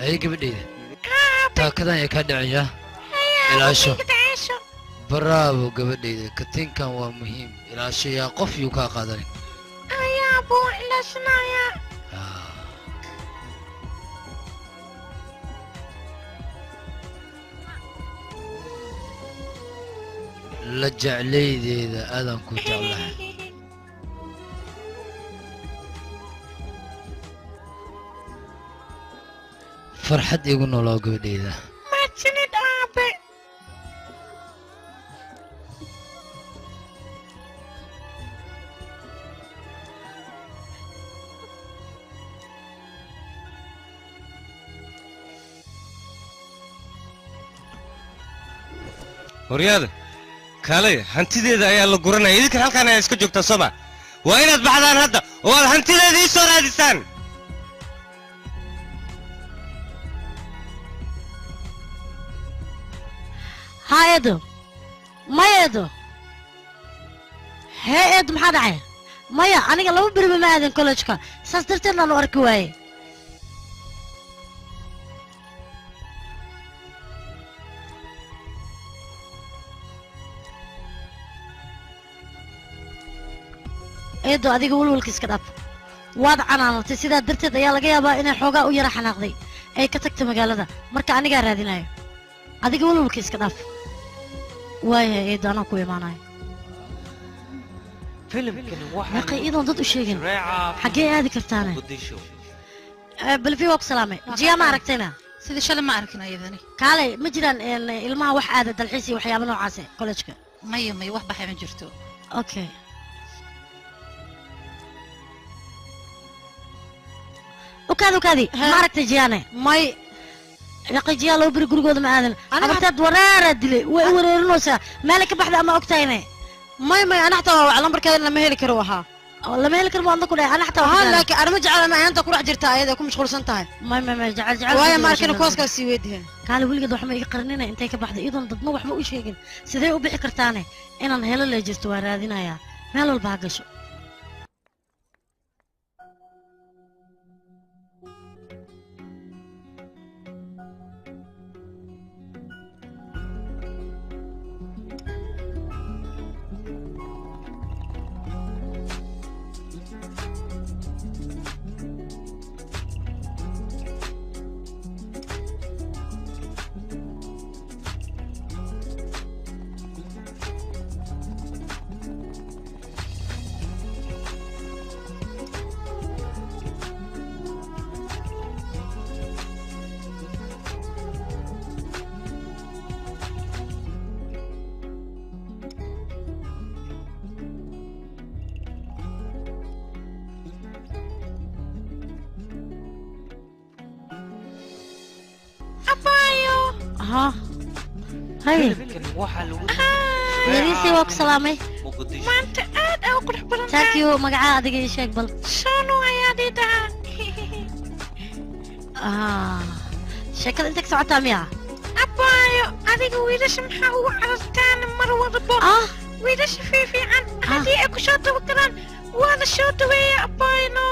ay gabadhayda taakadan ay ka dhacaya ilaasho bravo gabadhayda katinkan waa muhiim ilaasho yaa qof yuu kaa qaadanin ayaa buu ilaashanaya la jeclaydeeda aadaan ku jeclahay farxad igu noolaa gabadhayda mahadsanid aabe horyaada kaalay hantideeda ayaa la guranaya idinkan halkaan ayaa iska joogtaa sooma waa inaad baxdaan hadda oo aad hantideeda ii soo raadisaan haa eedo maya eedo hee eedo maxaa dhacay maya aniga laba beriba ma aadin kollejka saas darteed aan u arki waaye eedo adiga walwalka iska dhaaf waad canaanatay sidaa darteed ayaa laga yaabaa inay xoogaa u yara xanaaqday ay ka tagtay magaalada marka anigaa raadinayo adiga walwalka iska dhaaf waayahay eedo anaa ku imaanayo naqay iyadoon dad u sheegin xaggee aadi kartaane balfi waa ku salaamay jiyaa ma aragtayna sidii shalay ma arkin ayadani kaalay ma jiraan ilmaha wax aada dalxiis iyo waxyaabo noocaase kollejka maya maya wax baxay ma jirto okay ukaadi ukaadi ma aragtay jiyaane may naqay jiyaa laba beri gurigooda ma aadan abartaad wareeraa dilay way u wareerinaysaa meelay ka baxda ama ogtahayne may may ana xataa waa lambarkeeda lama heli karo wahaa lama heli karo ma ku dhahay ana xataa haa laakiin arima jecel ama ayanta ku dhex jirta ayada ku mashquulsan tahay may may may jecel jecel waayo ma arkin kuwaas sii weydiin kaale weligeed waxma iga qarinina intay ka baxday iyadoon dadna waxba u sheegin sidee u bixi kartaane inaan helo lee jirto waa raadinayaa meel walba ha gasho ها هاي yariisii waa ku salaamay maanta aad aa u qurux badan thank you magacaa adiga ii sheeg bal shanu ayaa ii dhahaa sheekada inta ka socotaa miya abaayo adiga wiilasha maxaa ugu carartaan mar walbo wiilasha fiifiican haddii ay ku soo dabagalaan waa la soo dhaweeya abaayno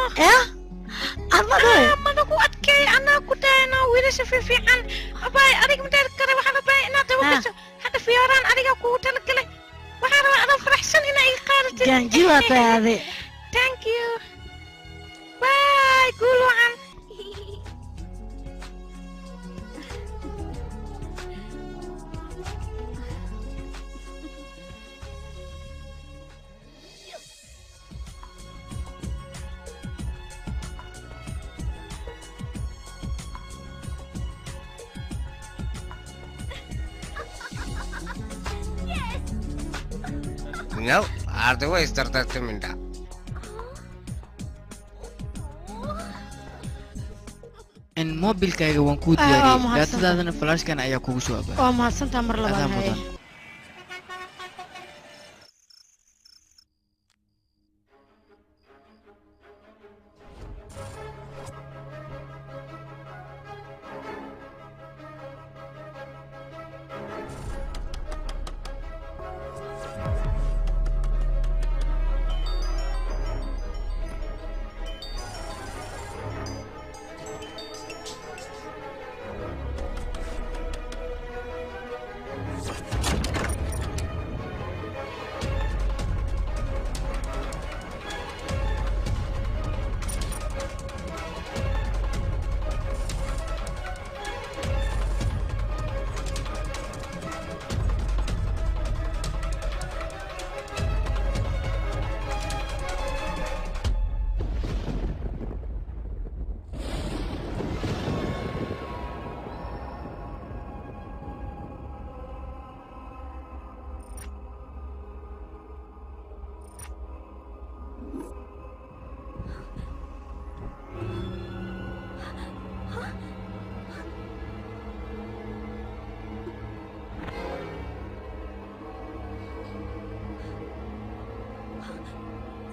managu adkeey anaa ku dayno wiilasha fiifiican abaay adiga ma kare waxaan rabaa inaad dabagasho hadda fiyooraan adiga kugu talagalay waxaan rabaa adoo faraxsan inaa iga qaadatid gaanji waa tahay ade No, arday way isdardartay mindha. In mobilkayga waan kuu Ah, waa diyaariyey mahadsantahay. daatadaadana flashkan ayaa kugu soo abaa. Waa mahadsantaha mar labaad. Adaa Haye. mudan.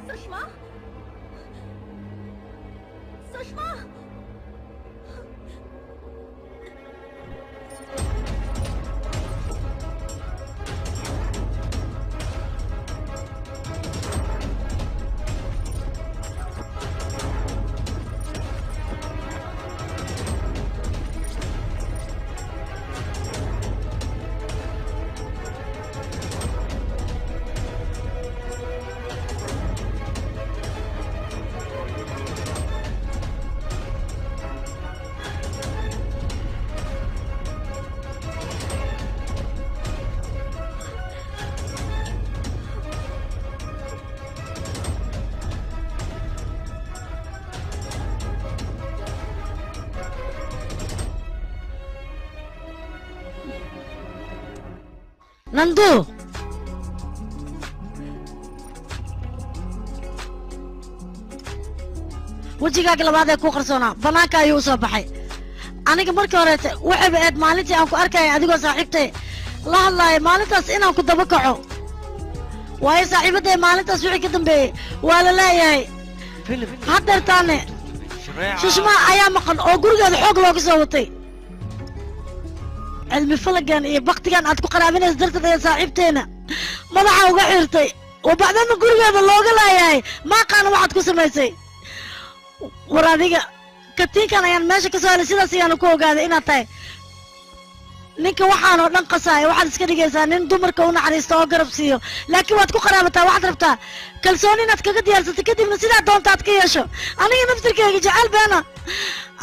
Sushma? Sushma? Nandu, wejigaaga labaad ee ku qarsoonaa bannaanka ayuu u soo baxay. Aniga markii horeete waxayba eed maalintii aan ku arkaya adigoo saaxiibtay la hadlaaya, maalintaas inaan ku daba kaco, waayo saaxiibadday maalintaas wixii ka dambeeyey waa la leeyahay. Haddeertaane Shushma ayaa maqan oo gurigeeda xoog looga soo watay. Cilmi falagan iyo baktigan aad ku qaraabinaysa darteed ayaa saaxiibteena madaxa uga xirtay oo bacdana gurigeeda looga laayahay. Ma aqaana waxaad ku samaysay. War adiga katiinkan ayaan meesha ka soo helay, sidaas ayaanu ku ogaaday inaad tahay ninka waxaan oo dhan qasaaya. Waxaad iska dhigaysaa nin dumarka u naxariista oo garab siiyo, laakiin waad ku qaraabataa. Waxaad rabtaa kalsooni inaad kaga diyaarsato, kadibna sidaa doonta aad ka yeesho. Aniga naftirkayga jecel beena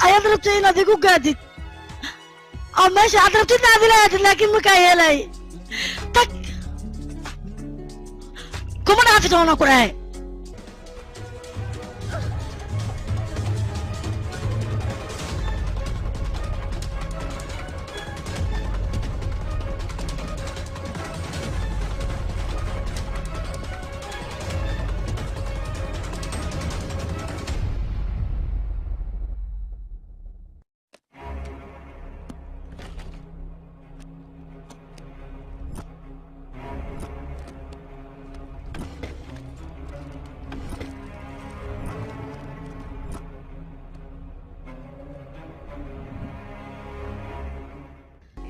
ayaad rabtay inaad igu gaadid oo meesha aad rabtidna aad ila aadid, laakiin makaa yeelay. Tag, kuma dhaafi doonaan ku dhahay.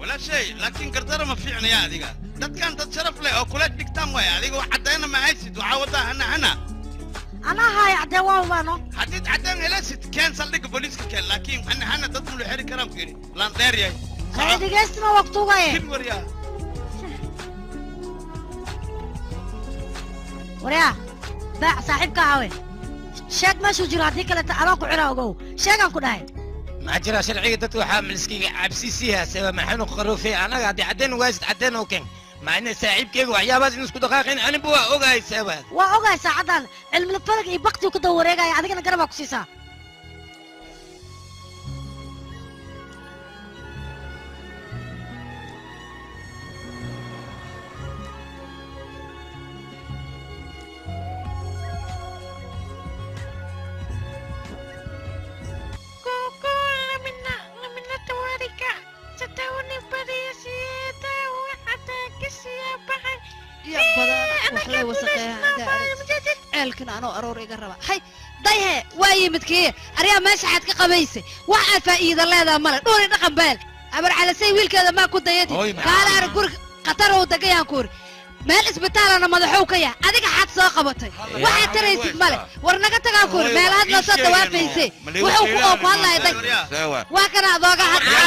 Wala shay, laakiin gardara ma fiicnaya. Adiga dadkan dad sharaf leh oo kula dhigtaan waay. Adiga wax caddayna ma haysid, waxaa wadaa hana hana. Anaa haaya caddeen, waa waano. Haddiid caddeen helasid, keen saldhigga booliiska keen, laakiin hana hana dad mulu xeri karaan ku yidhi laan dheer yahay. Hay dhegeystina, waa kutuugaye. Kim waryaa? Waryaa baac, saaxiibka awe, sheeg meeshuu jiro, haddii kaleta anoo ku xira. Ogow, sheegaan ku dhahay. Ma jira sharciga dadka waxaa miliskiga cabsisiiha seba maxaanu qaroofay. Anaga haddii caddeen waasid, caddeen oo keen macna saaxiibkeyga waxyaabahaas in isku dhaqaaqin aniba waa ogahay seba. Waa ogahay saacaddan cilmila falag iyo baktigu ka daba wareegaya, adigana garabaa ku siisaa. Wax lay wasaqeeya haddaa aragtid. Ceelkan anoo aroor iga raba. Hay, dayhe, waa yimid kii. Aryaa meesha xaad ka qabaysay. Wax aad faa'iido leedahay male. Dhuuri dhaqan beel. Abar calasay wiilkeeda maa ku dayati. Hooy, maxaa Kaala arag guriga khatar uu degayaan ku uri. Meel isbitaalana madaxow ka yahay. Adiga xaad soo qabatay. Waxaad taraysid male. War naga tagaa ku uri. Meel aad la soo dawaafaysay. Wuxuu ku oo ku hadlaya day. Waa kana adooga hadla.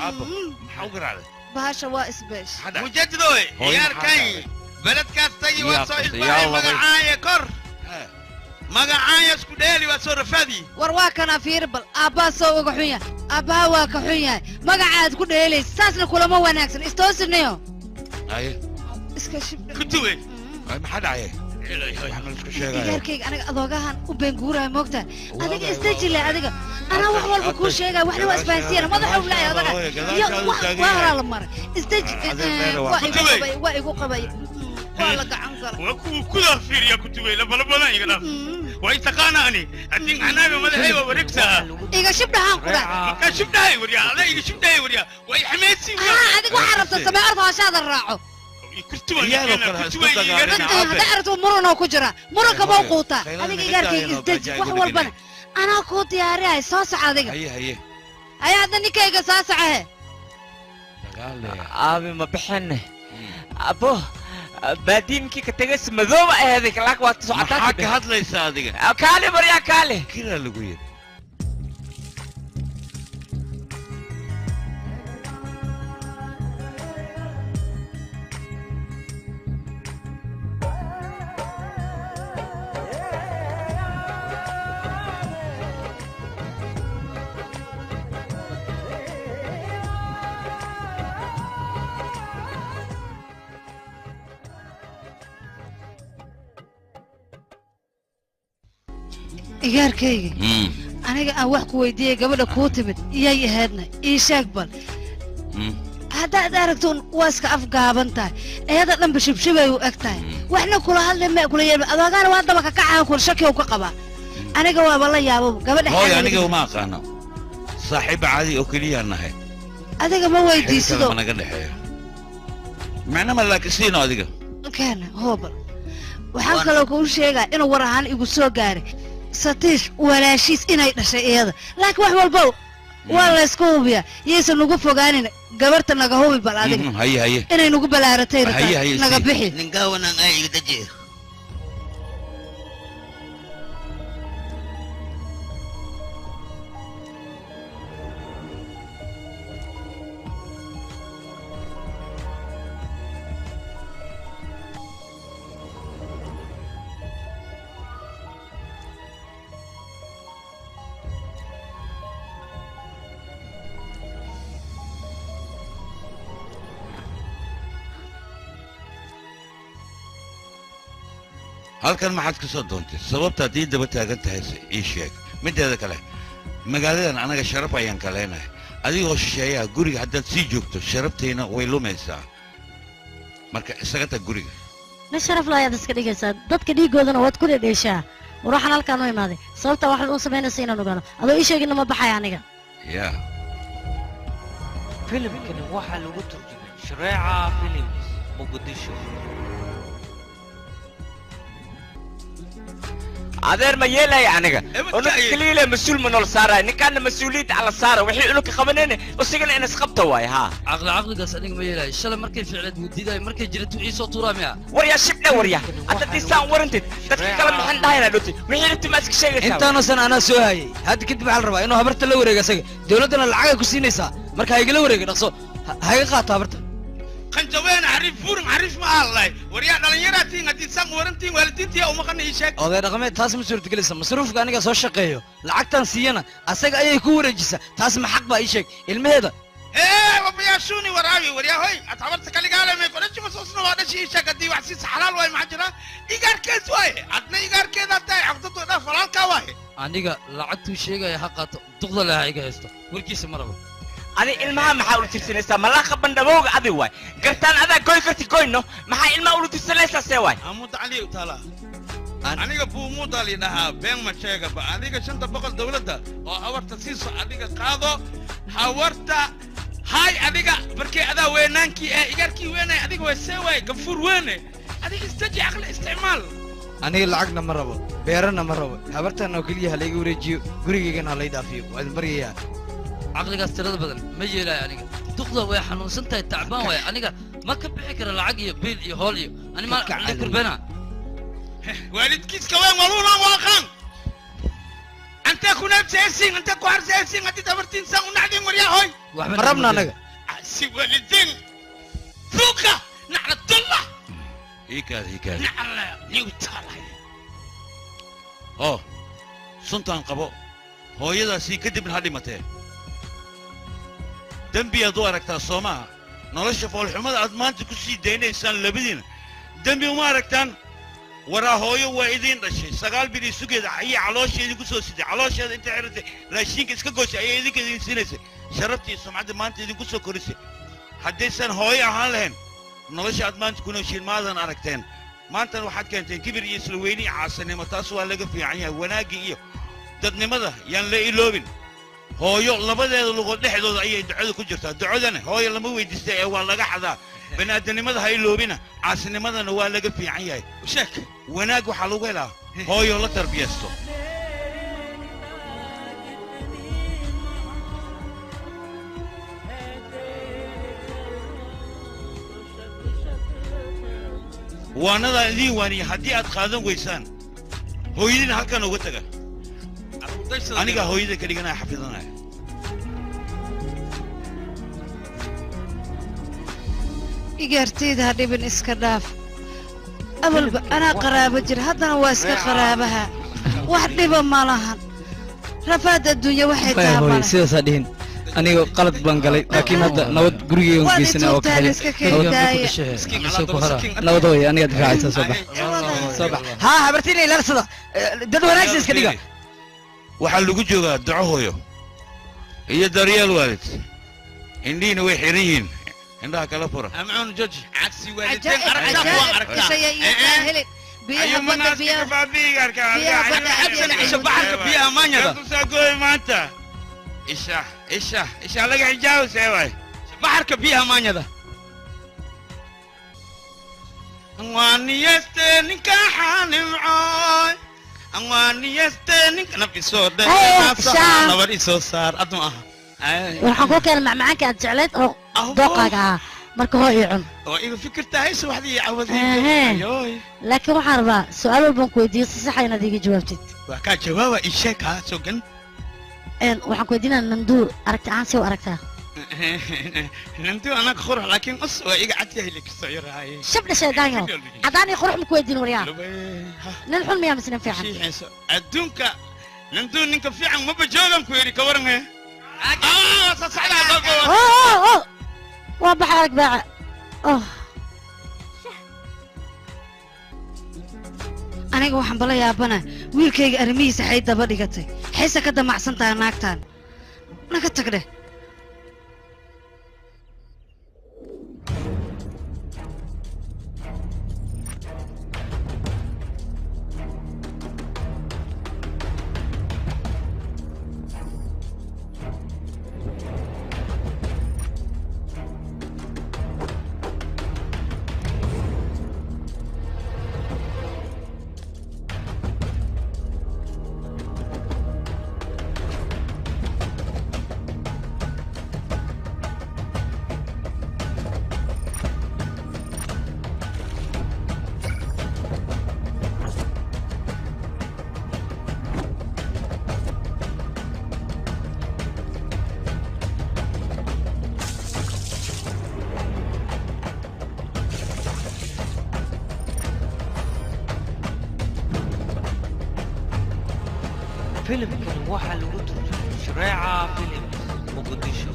Aabbo, maxaa u garaacday? Bahasha waa isbeesh. Mujaddidooy, Hooy, ciyaarkan beledkaas tagi waa soo Yaa ilbahay qabtay. magacaaya kor magacaaya isku dheeli waa soo rafaadi. War waa kana fiir bal aabbaa soo uga xun yahay, aabbaha waa ka xun yahay, magacaad ku dheelaysa saasna kulama wanaagsan, istoosinayo. Haye. Iska shibdhe. Kutuwe. Ay, maxaa dhacay? Waxaan la isku sheegayo. Igaarkayga aniga adoogahan u beenguuraya moogtahay, adiga isdeji leh, adiga anaa wax walba kuu sheegaya, waxna waa isfahansiiyana madaxuu lahay odaga iyo wax waa horaa la maray, isdeji. Waa igu qabay, waa igu qabay, waa la gacan galay. Waa kuwa kudaa fiiriya kutuwe labalabadan iga dhaaf waa taqaana ani haddii anaaga madaxay waa wareegtaa. Iga shibdhahaan ku dhac. Markaa shibdhahay waryaa, adaa iga shibdhahay waryaa, waa i xameysi. Haa, adiga waxaa rabta samee, orda hoshaada raaco. Hadda aragto muranoo ku jira, muranka mau quutaa. Adiga igaarkayga isdeji, wax walbana anaa kuu diyaariyay, soo soco adiga. Haye, haye. Haya, hadda ninkayga soo socohe. Aabe ma bixin abo baadiimkii ka tegays madooba aheeday laak waa socotaa. Maxaa ka hadlaysaa adiga? Kaale maryaa kaale. Kiraa lagu yidhi. Igaarkayga, aniga aan wax ku weydiiyey, gabadha kuu timid iyay ahaydna ii sheeg bal. Haddaad aragto waa iska afgaaban tahay, iyada dhanba shibshibay u eg tahay, waxna kula hadli ma kula yeelma, adoogana waa daba kakacaan kula shaki u ka qabaa, aniga waaba la yaabo gabadha. Hooy, xagga aniga uma aqaano, saaxiib caadi oo keliya nahay. Adiga ma xiriir kale weydiisido? Ma naga dhexeeyo macna ma laakisiino adiga. Keena hoobal, waxaan kaloo kuu sheegaa inuu war ahaan igu soo gaaray Satiish walaashiis inay dhashay iyada, laakiin wax walbow waa laysku hubiyaa, yaysan nagu fogaanin gabarta, naga hubi bal adiga. Haye, haye. Inay nagu balaaratay Haye, rabtaa haye, naga sii. bixi. Ninkawanaan ay iga daji. Halkan maxaad ka soo doontay? Sababta haddii daba taagan tahay ii sheeg. Mideeda kale, magaaladan anaga sharaf ayaan ka leenahay, adigoo shisheeyaha guriga haddaad sii joogto sharabtayna way lumaysaa, marka isaga tag guriga. Ma sharaf la ayaad iska dhigaysaa, dadka dhiigoodana waad ku dhedheeshaa. War waxaan halkaan u imaaday sababta waxaad u samaynaysa inaan ogaano, adoo ii sheegina ma baxaya aniga. Yaa. filimkani waxaa lagu turjumay Shareeca Films Muqdisho. Adeer ma yeelaya aniga unug kaliile mas-uul ma nool saaraya, ninkaana mas-uuliyadda ala saara wixii unugka qabanayna isagana in isqabta waay haa. Caqli caqligaas aniga ma yeelayo, shalay markay ficleed wuu diidayo, markay jirto wixii soo tuuraa miya? Waryaa shibdhe, waryaa hadda disaan warantid dadka kale maxaan dhahayna dhoti wixii dhibti ma iska sheegaysaa? Intaanoo san anaa soo hayay, hadda kadib waxaa la rabaa inuu habarta la wareego isaga, dowladdana lacagay ku siinaysaa, marka ha igala wareega dhaqso, ha iga qaato habarta. Qanjaween xariif buurin xariif ma ahalay waryaa, dhallinyaraatiin haddii san warantiin waalidiintiya umaqana ii sheeg. Oday dhaqameed, taas ma suurtagelaysa, masruufka aniga soo shaqeeyo lacagtan siiyana asaga ayay ku wareejisaa, taas ma xaq baa ii sheeg ilmaheeda? Ee wabayaashuuni waraawi waryaa, hoy ad habarta kaligaale may kodhashi masuusna waa dhashi, ii sheeg haddii wax siisa xalaal waaye, maxaa jira igaarkees waaye, adna igaarkeedaa tahay caqdadu dhaaf walaalkaa waaye. Aniga lacagtuu sheegaya ha qaato, duqda leh ha iga haysto, warkiisa ma rabo. Adi ilmaha maxaa ula tirsanaysaa? Malaaqa bandhabowga adi waay gartaan, adaa goy karti goyno, maxaa ilmaha ula tirsanaysaa see waay? Amuda cali taala, aniga buumuudaa li dhahaa, been ma sheegaba, adiga 500 dowladda oo hawarta siiso adiga qaado, hawarta Haay adiga barkee adaa weynaankii eh igarkii weynay adiga waa see waay gafuur weyne adiga istaji caqli isticmaal. Aniga lacagna ma rabo, beerana ma rabo, habartan oo keliya ha layga wareejiyo, gurigaygana ha lay dhaafiyo, waa idin baryayaa. Caqligaas tirada badan ma yeelaayo aniga. Duqda way xanuunsan tahay, tacbaan waay, aniga ma ka bixi kara lacag iyo biil iyo hool iyo ani ma kurbena. Waalidkiiska weyn waluuna waaqan anta ku nabtaysin anta ku harsaysin hadii tabartiin san u nacdin waryaa hoy. Ma rabna anaga si waalidin fuuqa naclatullah. Ikaad ikaad nacla niwtalay oo suntaan qabo hooyadaasii kadibna ha dhimatee. Dembi aad u aragtaa soo maaha nolosha foolxumada aad maanta ku sii daynaysaan labadiina dembi uma aragtaan. Waraa hooyo waa idiin dhashay 9 bil sugeeda ayay caloosha idinku soo siday, caloosheeda inta xiratay raashinka iska gooshay ayay idinka idin siinaysay, sharaftii sumcadda maanta idinku soo korisay. Haddaysan hooyo ahaan lahayn nolosha aad maanta ku nooshiin maadan aragteen. Maantana waxaad keenteen kibir iyo isla weyni iyo caasinimo, taas waa laga fiican yahay. Wanaaggii iyo dadnimada yaan la iloobin. Hooyo labadeeda lugood dhexdooda ayay ducada ku jirtaa, ducadana hooyo lama weydiista ee waa laga xadaa. Bani'aadamnimada ha iloobina, caasinimadana waa laga fiican yahay. Sheek wanaag waxaa lagu helaa hooyo la tarbiyaysto. Waanadaa idiin waaniya haddii aad qaadan weysaan hooyadiina halkan uga taga, anigaa hooyada ka dhiganaya xafidanaya. Igaartayda ha dhibin, iska dhaaf. Awalba anaa qaraabo jir, haddana waa iska qaraabaha, wax dhiba ma lahan. Rafaad adduunya waxay maya tahay hooyo male. Sidaasaa dhihin, aniga qalad baan galay, laakiin hadda nabad gurigeygan Waad geysanaa oo ituurtaan, kaxeeya. iska keendaaya. Nabad hooyo, anigaad raacaysaa, soo bax soo bax. Haa habartiina ilaalsada, dad wanaagsan iska dhiga. Waxaa lagu joogaa duco hooyo iyo daryeel waalid. Indhihiina way xiran yihiin, indhaha kala fura. Amcuun joji cagsi waalidiin cajaa'ib aragtaa kuwaan cajaa'ib aragtaa. isaya iyo kaa helin biyaha badda biyaha biyaha badda Cabsan cisho baxarka biyaha maanyada gooy maanta isha isha isha laga xijaabo see waay baxarka biyaha maanyada. Anwaaniyeste ninka xaanimcooy, anwaaniyeste ninka naf isoo dhe Hey, Shaam. nabar isoo saar adma aha. Waxaan kuu keenay macmacaanka aad jecleyd oo dooqaaga ahaa, marka hoo ii cun. Oo iga fikirtahay subaxdii Ehe. cawadii ayoy. Laakiin waxaan rabaa su'aal walbaan ku weydiiyo si saxa inaad iiga jawaabtid. Waa kaa jawaaba, ii sheeg haa sogan. Waxaan ku weydiinaa Nanduur aragti ahaan see u aragtaa? Nantu anaga qurux, laakiin us waa iga cad yahay likastoo yarahay. Shabdha shaydaanyo, cadaan iyo qurux ma ku weydiin waryaa. Nin xun miyaa mise nin fiican? Shiixayso adduunka Nantu ninka fiican maba joogan ku yidhi ka waran he. Oh, oh, oh. Waa baxa arag baaca. Oh. Aniga waxaan bala yaabana wiilkayga arrimihiisa xay daba dhigatay, xayse ka damacsan tahay naagtan. Naga tag dheh. Filimkan waxaa lagu turjumay Shareeca Films, Muqdisho.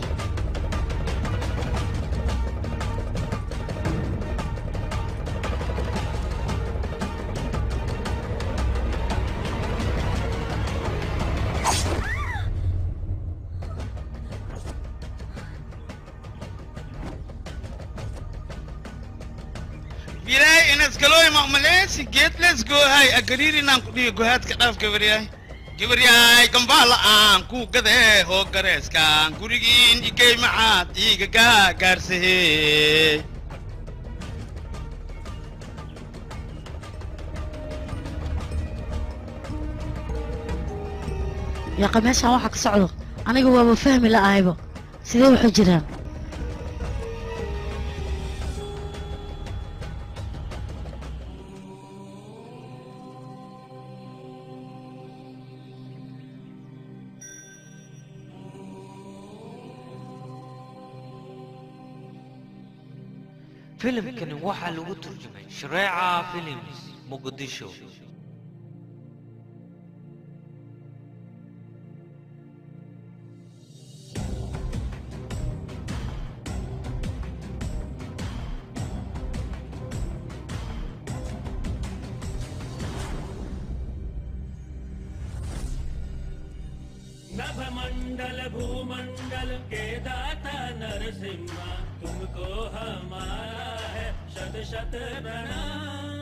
Bilaay inaad galooy maqmaleysi geed let's go hay agariir inaan ku dhigo gohaadka dhaafka waryahay. Gabaryaay gambaala aan ku gadee hoo gareeskaan gurigiin igey maxaad iiga gaagaarsahey. Yaqa meeshaan waxa ka socdo aniga waaba fahmi la'ahayba sidee waxu jiraan. Filimkani waxaa lagu turjumay Shareeca Films Muqdisho. नभमंडल भूमंडल के दाता नरसिम्हा तुमको हमारा है शत शत प्रणाम।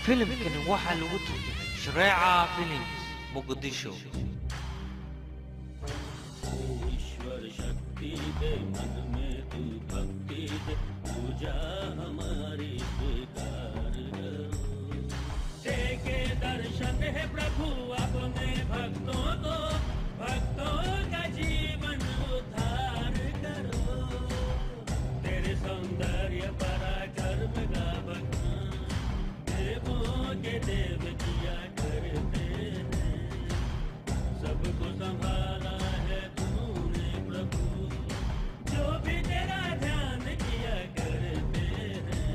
Filimkani waxaa lagu turjumay Shareeca Films Muqdisho. ईश्वर शक्ति दे मन में तू भक्ति दे पूजा हमारी स्वीकार करो। देखे दर्शन है प्रभु अपने भक्तों को भक्तों का जीवन उद्धार करो। तेरे सौंदर्य पराक्रम का बखान देवों के देव किया करते हैं। सबको संभाला है तूने प्रभु जो भी तेरा ध्यान किया करते हैं।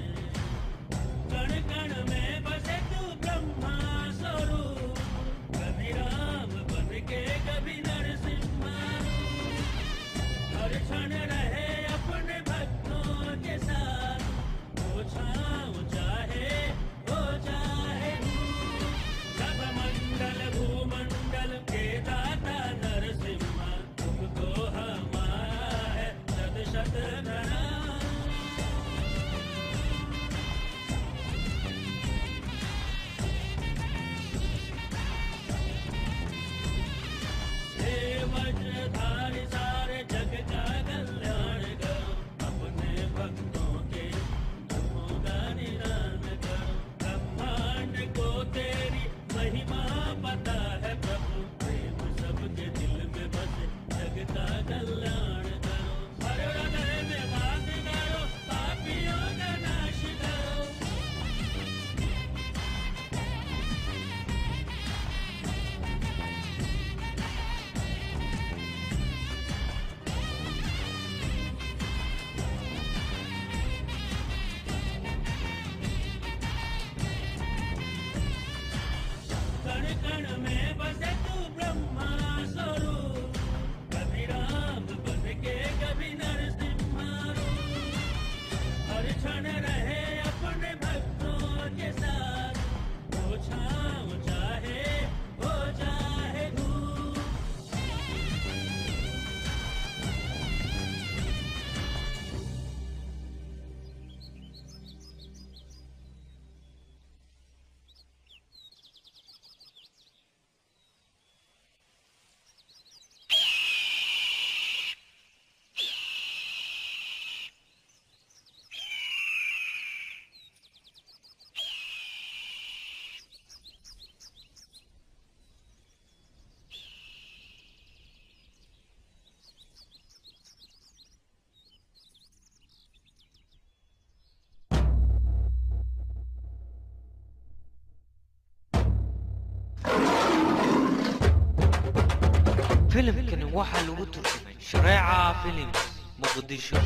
कण कण में बसे तू ब्रह्मा स्वरूप कभी राम बन के कभी नरसिम्हा। हर क्षण रहे अपने भक्तों के साथ वो छाँव चाहे हो चाहे सब मंडल भूमंडल के दाता नरसिम्हा तुमको हमारा है शत शत प्रणाम। हे वज्रधारी सारे जग का कल्याण करो अपने भक्तों के दुखों का निदान करो। ब्रह्मांड को तेरी महिमा पता है प्रभु प्रेम सबके दिल में बसे जग का कल्याण करो। हर हृदय में वास करो पापियों का नाश करो। कण कण में बसे तू ब्रह्मा स्वरूप कभी राम बन के कभी नरसिम्हा रूप। हर क्षण रहे अपने भक्तों के साथ वो छाँव चाहे हो चाहे धूप। Filimkani waxaa lagu turjumay Shareeca Films Muqdisho.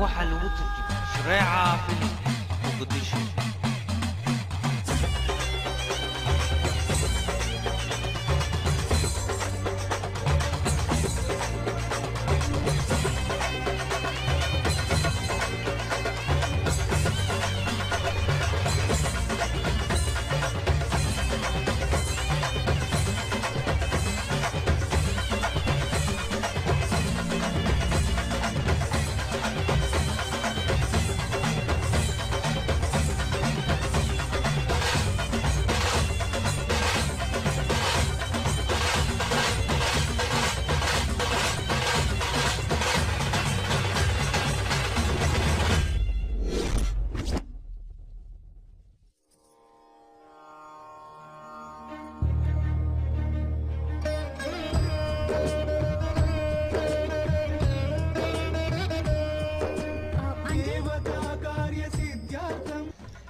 waxaa lagu turjumay Shareeca Film Muqdisho.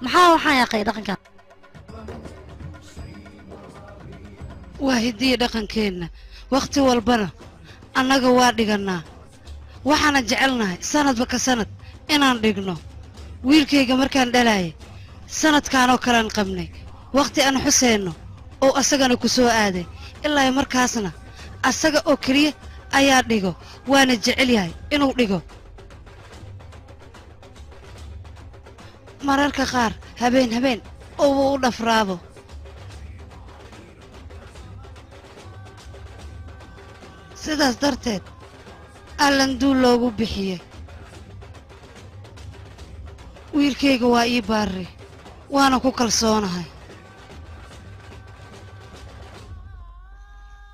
Maxaa waxaan yaqay dhaqanka? Waa hidiya dhaqankeenna, wakhti walbana annaga waa dhigannaa, waxaana jecelnahay sanadba ka sanad inaan dhigno. Wiilkayga markaan dhalaayay sanadkaanoo kalean qabnay wakhti aan xuseenno oo asagana ku soo aaday, ilaa markaasna asaga oo keliya ayaa dhigo, waana jecel yahay inuu dhigo. Mararka qaar habeen habeen oo u dhafraabo. Sidaas darteed allanduul loogu bixiyey. Wiilkayga waa ii baarri, waana ku kalsoonahay.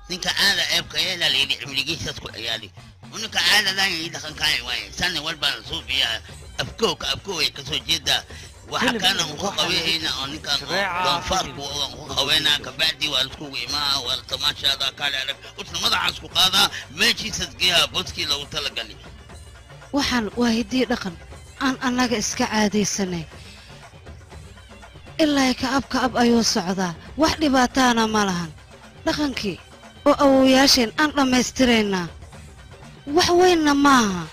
Ninka caada ceebka yeelaa layidhi cimrigiisaas ku ciyaali, ninka caadadan iyo dhaqankaan waaye sanni walbaan suufiyaa afkowka afkoway kasoo jeedaa. Waxa kana ku qabeyna oo ninkan doonfaarku ku qabeynaa, kabacdi waa laiskugu imaa, waa la tamaashaada kaale arag usna madaxaas ku qaadaa meeshiisas geeyaa boskii loogu talagalay. Waxaan waa hiddii dhaqan aan annaga iska caadaysanay, ilaa ka ab ka ab ayuu socdaa, wax dhibaataana ma lahan. Dhaqankii oo awowayaasheen aan dhammaystiraynaa, wax weynna maaha.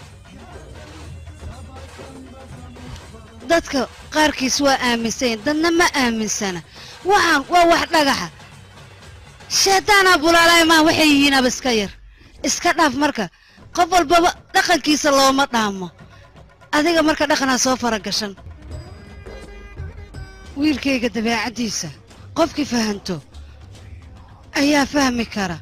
Dadka qaarkiis waa aaminsanyiin, dadna ma aaminsana. Waxaan waa wax dhagaxa sheetaanaa bulaalay maa waxay yihiin aba iska yar iska dhaaf. Marka qof walbaba dhaqankiisa looma dhaamo, adiga marka dhaqanaa soo faragashan. Wiilkayga dabeecaddiisa qofkii fahanto ayaa fahmi kara,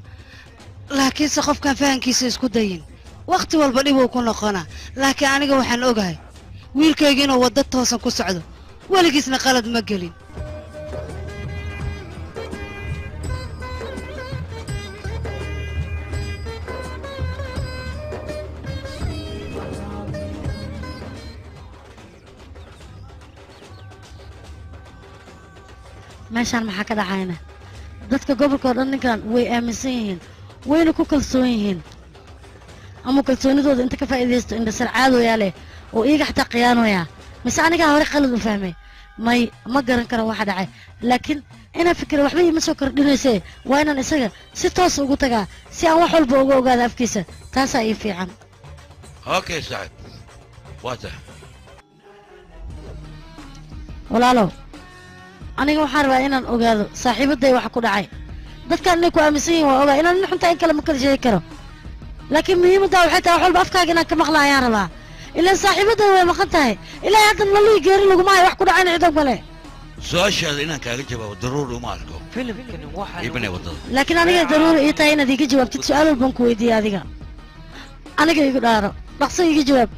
laakiinse qofkaan fahankiisa isku dayin wakhti walba dhibuu ku noqonaa. Laakiin aniga waxaan ogahay wiilkayga inuu waddo toosan ku socdo, weligiisna qalad ma gelin. Meeshaan maxaa ka dhacayna? Dadka gobolka oo dhan ninkan way aaminsan yihiin, wayna ku kalsoon yihiin. Ama kalsoonidooda inta ka faa'iidaysto indhasarcaadooyaa leh oo iiga xataa khiyaanoyaa, mise anigaa hore qalad u fahmay? May, ma garan karo waxa dhacay, laakiin inaan fikira waxba iima soo kordhinaysee. Waa inaan isaga si toos ugu tagaa si aan wax walba uga ogaado afkiisa, taasaa ii fiican. Okay saaxiib, waa tahay. Walaalow, aniga waxaan rabaa inaan ogaado saaxiibaday waxa ku dhacay. Dadkaan inay ku aaminsan yihiin waa ogaa, inaan nin xuntaa in kale ma kala sheegi karo, laakiin muhiimaddaa waxay tahay wax walba afkaaga inaan ka maqla ayaan rabaa. Ilaan saaxiibaday way maqan tahay, ilaa hadda nololii geeri laguma hayo, wax ku dhacayna ciidan kale. Su-aashaada inaan kaaga jawaabo daruuri uma arko. Filimkani waxaa Iibinay waddada. Laakiin aniga daruuri ii tahay inaad iiga jawaabtid su-aal walbaan ku weydiiyey. Adiga aniga igu dhaaro, dhaqso iiga jawaab.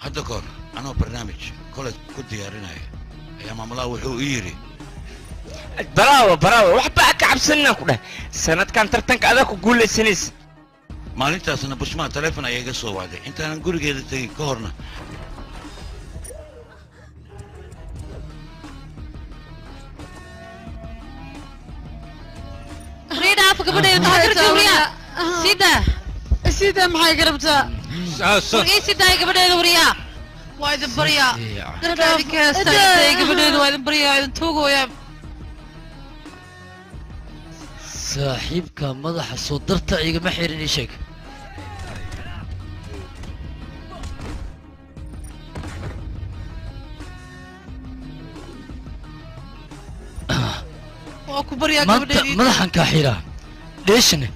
Hadda kahor anoo barnaamij college ku diyaarinaya ayaa maamulaha wuxuu ii yidhi: Bravo, bravo, waxba ka cabsanina ku dheh, sanadkan tartanka adaa ku guulaysanaysa. Maalintaasna Bushmaa taleefon ayaa iga soo wacday intaanan gurigeeda tegin ka horna. Riida afka gabadheeda maxaa kartaa wariyaa? Sida. Sida maxay garabtaa? War ii sidaay gabadheeda wariyaa. Waa idin baryaa. Dadka idinka heestaa gabadheeda waa idin baryaa, idin tuugooyaa. Saaxiibka madaxa soo darta igama xirin, ii sheeg. Waa ku baryaa maanta gabadheedii. Madaxan kaa xiraa dheeshane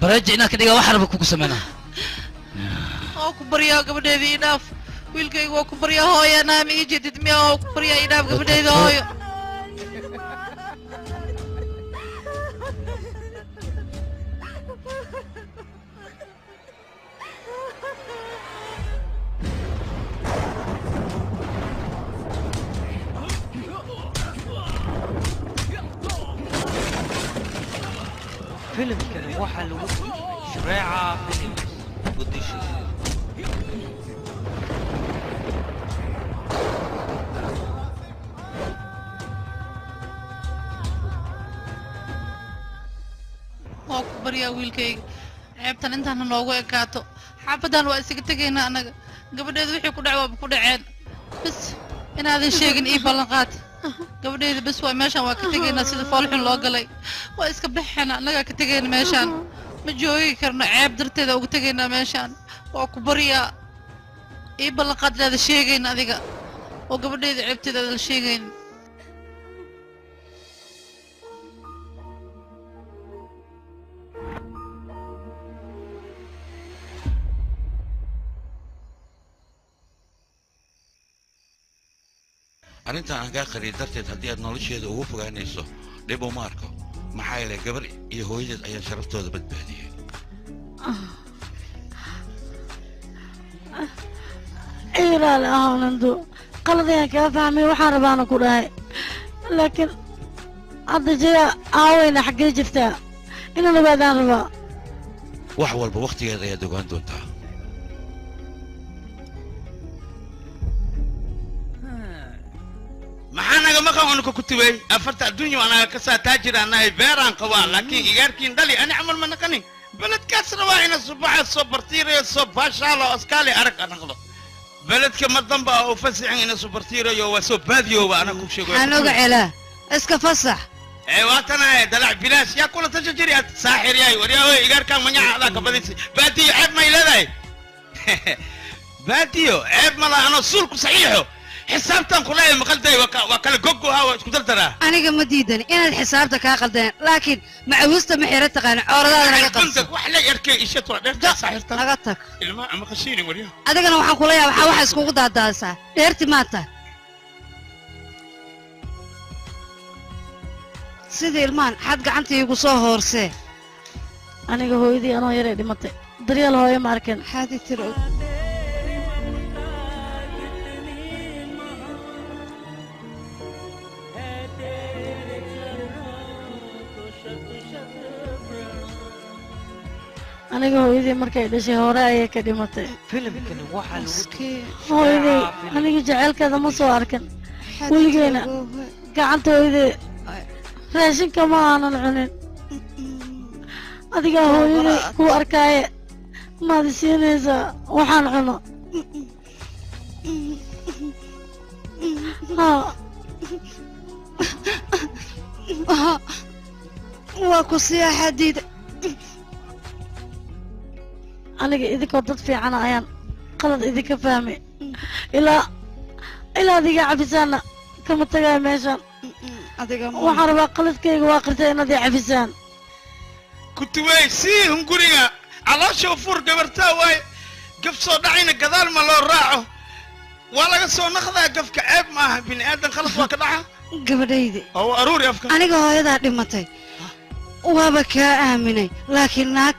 bareeja inaan ka dhigaa wax raba kugu sameynaa. Waa ku baryaa gabadheedii ii dhaaf. Wiilkayga waa ku baryaa hooyo, anaa ma ii jeedid miya? Waa ku baryaa ii dhaaf gabadheeda hooyo. Filimkani waxaa lagu turjumay Shareeca Films Muqdisho. Waa ku baryaa wiilkayga, ceebtan intaana noogu ekaato. Xaafadan waa isaga tegaynaa annaga. Gabadheeda wixii ku dhac waaba ku dhaceen. Bas inaadan sheegin ii ballan qaad gabadheeda. Bas waa meeshaan waa ka tegaynaa. Sida foolxun loo galay waa iska baxayna, annagaa ka tegayna. Meeshaan ma joogi karno, ceeb darteeda uga tegaynaa meeshaan. Waa ku baryaa ii ballan qaad inaadan sheegayn adiga oo gabadheeda ceebteeda aadan sheegayn. Arrintan aan kaa qariyay darteed haddii aad nolosheeda ugu fogaanayso dhib uma arko, maxaa yeelay gabar iyo hooyadeed ayaan sharaftooda badbaadiyey. Ilaali ahawnandu, qalad ayaan kaa fahmay. Waxaan rabaana ku dhahay, laakiin hadda jaya aaweyna xaggee jirtaa? Inaan ogaadaan rabaa. Wax walba wakhtigeed ayaad ogaan doontaa. Maxaa naga maqan unuka ku tubay afarta adduunya anaga kasaa taajir anahay, beeraan qabaa, laakiin igaarkiin dhali ani camal ma naqanin. Beledkaas rabaa ina subaxa soo bartiirayo, soo baashaalo, askaali arag anaqdo. Beledka ma damba oo fasixin ina soo bartiirayo, waa soo baadiyooba ana ku sheego. Maxaan oga celaa? Iska fasax. Ee waatanahay dalac bilaash yaa kula tasha jiri aad saaxir yahay. Waryahoy, igaarkaan manyaca adaa ka badisay. Baadiyo ceeb may leedahay? Baadiyo ceeb ma laha. Anoo suulku saxiixo xisaabtan kulahay maqalday, waa kala gogoha, waa isku dardaraa. Aniga ma diidani inaad xisaabta kaa qaldeen, laakiin macawiista ma xira taqaani, cooradaada naga qabso. Wax la arkay ishad waa dheerta saaxirta. Naga tag. Ilmaha ama khashiini waryaho. Adigana waxaan kula yaaba waxaa waxa iskugu daadaadsaa dheerti maanta sidii ilmahan xad gacanta iigu soo hoorsee. Aniga hooyadii anoo yaray dhimatay, daryeel hooyo ma arkin. Xaadi tiro. Aniga hooyadii markay dhashay hore ayay ka dhimatay. Filimkani waxaa lagu turjumay Hooyaday Shareeca Films. aniga jaceylkeeda ma soo arkin weligeena. Gacanta hooyaday raashinka ma aanan cunin. Adigaa hooyaday ku arkaaye, maad i siinaysaa waxaan cuno? Haa. Waa ku siyaa xadiida. Aniga idinkoo dad fiicana ayaan qalad idinka fahmay. Ilaa adiga cafisaanna kama tagayo meeshan. Waxaan rabaa qaladkayga waa qirtay inaad i cafisaan. Kutuwey sii hunguriga caloosha u fur gabartaa waay. Gaf soo dhacayna gadaal ma loo raaco, waa laga soo naqdaa. Gafka ceeb ma aha, bini aadan khalad waa ka dhaca. Gabadhaydi. Oo aruuri afka. Aniga hooyadaa dhimatay waaba kaa aaminay, laakiin naag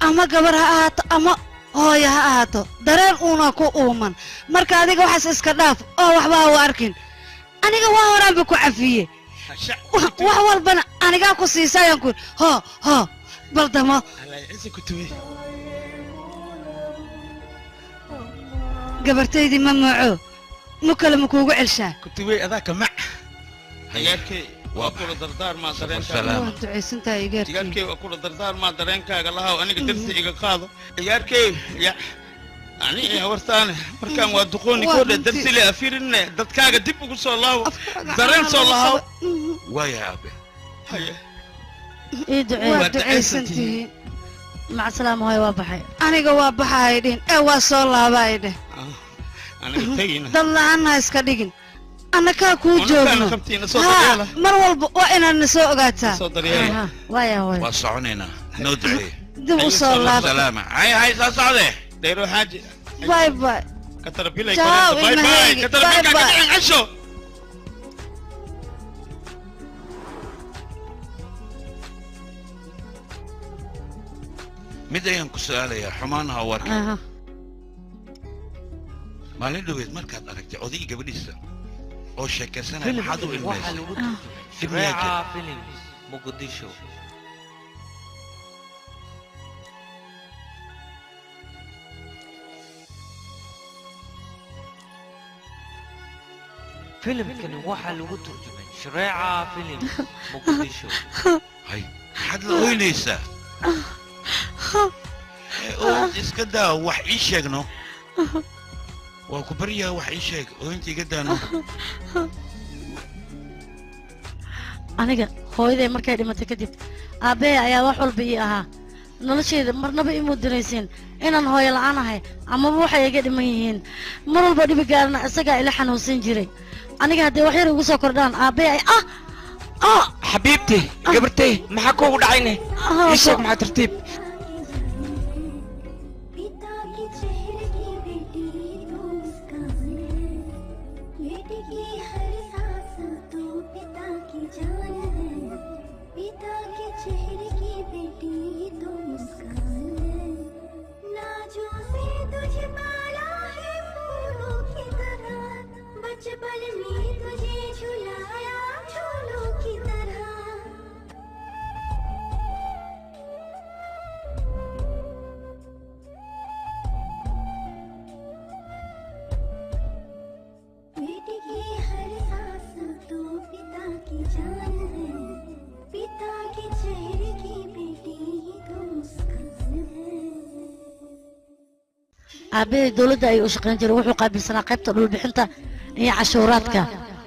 ama gabar ha ahaato ama hooyo ha ahaato dareen uuna ku uuman. Marka adiga waxaas iska dhaaf oo waxba ha u arkin. Aniga waa horaanba ku cafiye, wax walbana anigaa ku siisayaan ku ho ho baldamo. Ciise kutuwey. Gabartaydii ma mooco mu kale ma kuugu celshaa? Kutuwey adaa ka mac. Igaarkay waa kula dardaarmaa dareenkaaga. Waa ducaysantahay igaarkay. Igaarkay waa kula dardaarmaa dareenkaaga lahaw, aniga darsi iga qaado igaarkay. Ya ani hawartaane markaan waa duqooni Waa koodhe runtii. Darsi le afirinne dadkaaga dib ugu soo laabo, dareen soo lahaw. Waayahay aabe. Haye. Ii duceey. Waa ducaysantihiin. Mac salaama hooyo, waa baxay. Aniga waa baxa ay dhihin ee waa soo laaba ay dheh. Aniga tegina. Dad la'aan ha iska dhigin. Annakaa kuu joogno. Soo Haa, daryeela. Mar walba waa inaad na soo ogaataa. Soo daryeela. Waaya hooyo. Waa soconaynaa, noo duceeye. Dib u soo laabta. Salaama, hay hay, soo socde. Dayro xaaji. Bye bye. Katarbilay. Ciao, bye bye. ilmahaygi. Katarbilka Bye ka bye. dhicin casho. Mid ayaan ku su'aalayaa, xumaan ha warka. Maalin dhoweed markaad aragtay odayga gabadhiisa oo sheekaysanaya, maxaad u Filimkani waxaa ilmaysay? lagu turjumay Dib miyaa Shareeca jira? Films, Muqdisho. Filimkani waxaa lagu turjumay Shareeca Films, Muqdisho. Hay, maxaad la oynaysaa? Ee, ooyinta iska daa, wax ii sheegno. Waa ku baryaa, wax ii sheeg, ooyinta iga daano. Aniga hooyaday markay dhimatay kadib, aabbahay ayaa wax walba ii ahaa noloshayda. Marnaba imuu diraysiin inaan hooyo la'aan ahay amaba waxay iga dhiman yihiin. Mar walba dhibi gaarana isagaa ila xanuunsan jiray. Aniga haddii wax yar igu soo kordhaan, aabbahay ay ah ah. Xabiibti, gabartay, maxaa kuugu dhacayne? Ii sheeg, maxaa tartiib. पिता के चेहरे की बेटी तो मुस्कान है, बेटे की हर सांस तो पिता की जान है। पिता के चेहरे की बेटी तो मुस्कान है। नाजों से तुझे पाला है फूलों की तरह, बचपन में तुझे झुलाया झूलों की तरह। बेटे की हर सांस तो पिता की जान है, पिता के चेहरे की बेटी तो मुस्कान है। Aabbahay dowladda ayuu u shaqayn jiray. Wuxuu qaabilsanaa qaybta dhulbixinta iyo cashuuraadka,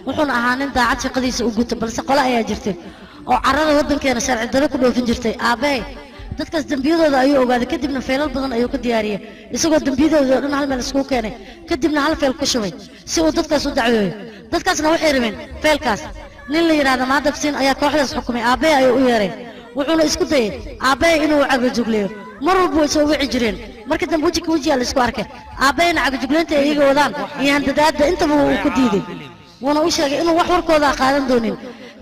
wuxuuna ahaa nin daacad shaqadiisa u guta. Balse qole ayaa jirtay oo carrada waddankeena sharci darro ku dhoofin jirtay. Aabbahay dadkaas dembiyadooda ayuu ogaaday, kadibna feelal badan ayuu ka diyaariyey, isagoo dembiyadooda oo dhan hal meel iskugu keenay, kadibna hal feel ku shubay si uu dadkaas u dacweeyo. Dadkaasna waxay rabeen feelkaas. Nin la yidhaahdo Maadabsiin ayaa kooxdaas xukumay. Aabbahay ayuu u yeeray, wuxuuna isku dayay aabbahay inuu cagajugleeyo. Mar walba way soo wici jireen. Marka dambe weji ka wejiyaa la isku arkay. Aabbayna cagajugleynta ay iyaga wadaan iyo handadaadda intaba wuu ku diiday, wuuna u sheegay inuu wax warkooda qaadan doonin.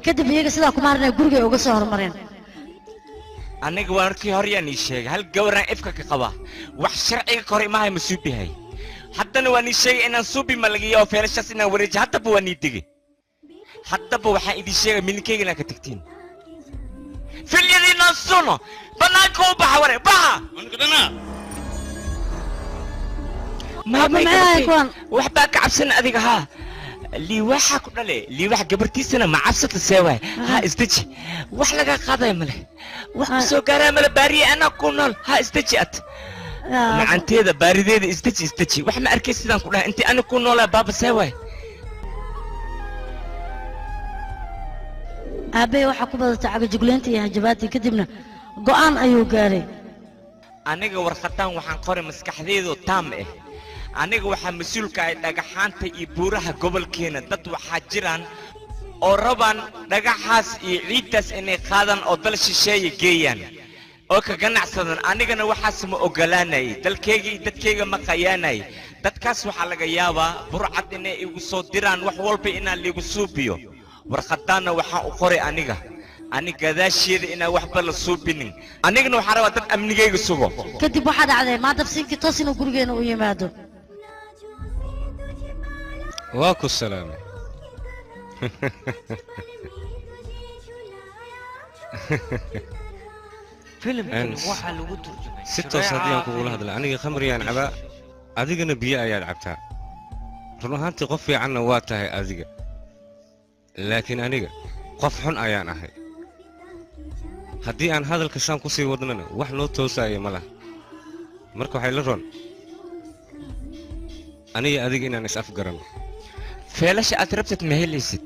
Kadib iyaga sidaa kuma harinay, gurigay uga soo hormareen. Aniga waa markii hore yaan ii sheegay, hal gabaraan ifka ka qaba, wax sharciga ka hor imahay ma suubihay. Haddana waan ii sheegay inaan suubi ma laga yaabo feelashaas inaan wareeji. Haddaba waan ii degay. Haddaba waxaan idin sheegay milinkeyga inaad ka tagtiin, filyadiinaan suno bannaanka u baxa, ware baxa. Maxay ahayd kuwan? Waxbaa ka cabsan adiga? Haa, liiwaaxa ku dhale, liiwaax gabartiisana ma cabsata seewaay? Ha, isdeji, wax laga qaadaya male, wax ku soo gaaraa male. Baariye anaa ku nool. Ha, isdeji ad macanteeda baarideeda, isdeji, isdeji, wax ma arkay sidaan ku dhahay intii ani ku noolaa baaba seewaay. Aabbahay waxaa ku badatay cagajugleynta iyo hanjabaadii, kadibna go'aan ayuu gaaray. Aniga warqadan waxaan qoray maskaxdaydu taam ah. Aniga waxaa mas-uulka ahay dhagaxaanta iyo buuraha gobolkeena. Dad waxaa jiraan oo rabaan dhagaxaas iyo ciiddaas inay qaadaan oo dal shisheeye geeyaan oo ka ganacsadan. Anigana waxaas ma ogolaanayay, dalkayga iyo dadkayga ma qayaanay. Dadkaas waxaa laga yaabaa burcad inay igu soo diraan, wax walba inaan liigu suubiyo. Warqadaanna waxaan u qoray aniga ani gadaasheeda inaan waxba la suubinin. Anigana waxaan rabaa dad amnigayga sugo. Kadib waxaa dhacday Maadabsiinkii toos inuu gurigeena u yimaado. Waa ku salaamay. Filimkani waxaa lagu turjumay Si toos haddii aan Shareeca kugula Films. hadla, aniga khamriyaan cabaa, adigana biyo ayaad cabtaa. Run ahaantii qof fiicanna waa tahay adiga, laakiin aniga qof xun ayaan ahay. Haddii aan hadalka saan ku sii wadnana, wax noo toosaya ma laha. Marka waxay la roon aniga adiga inaan is afgaranno. Feelasha aad rabtid ma helaysid.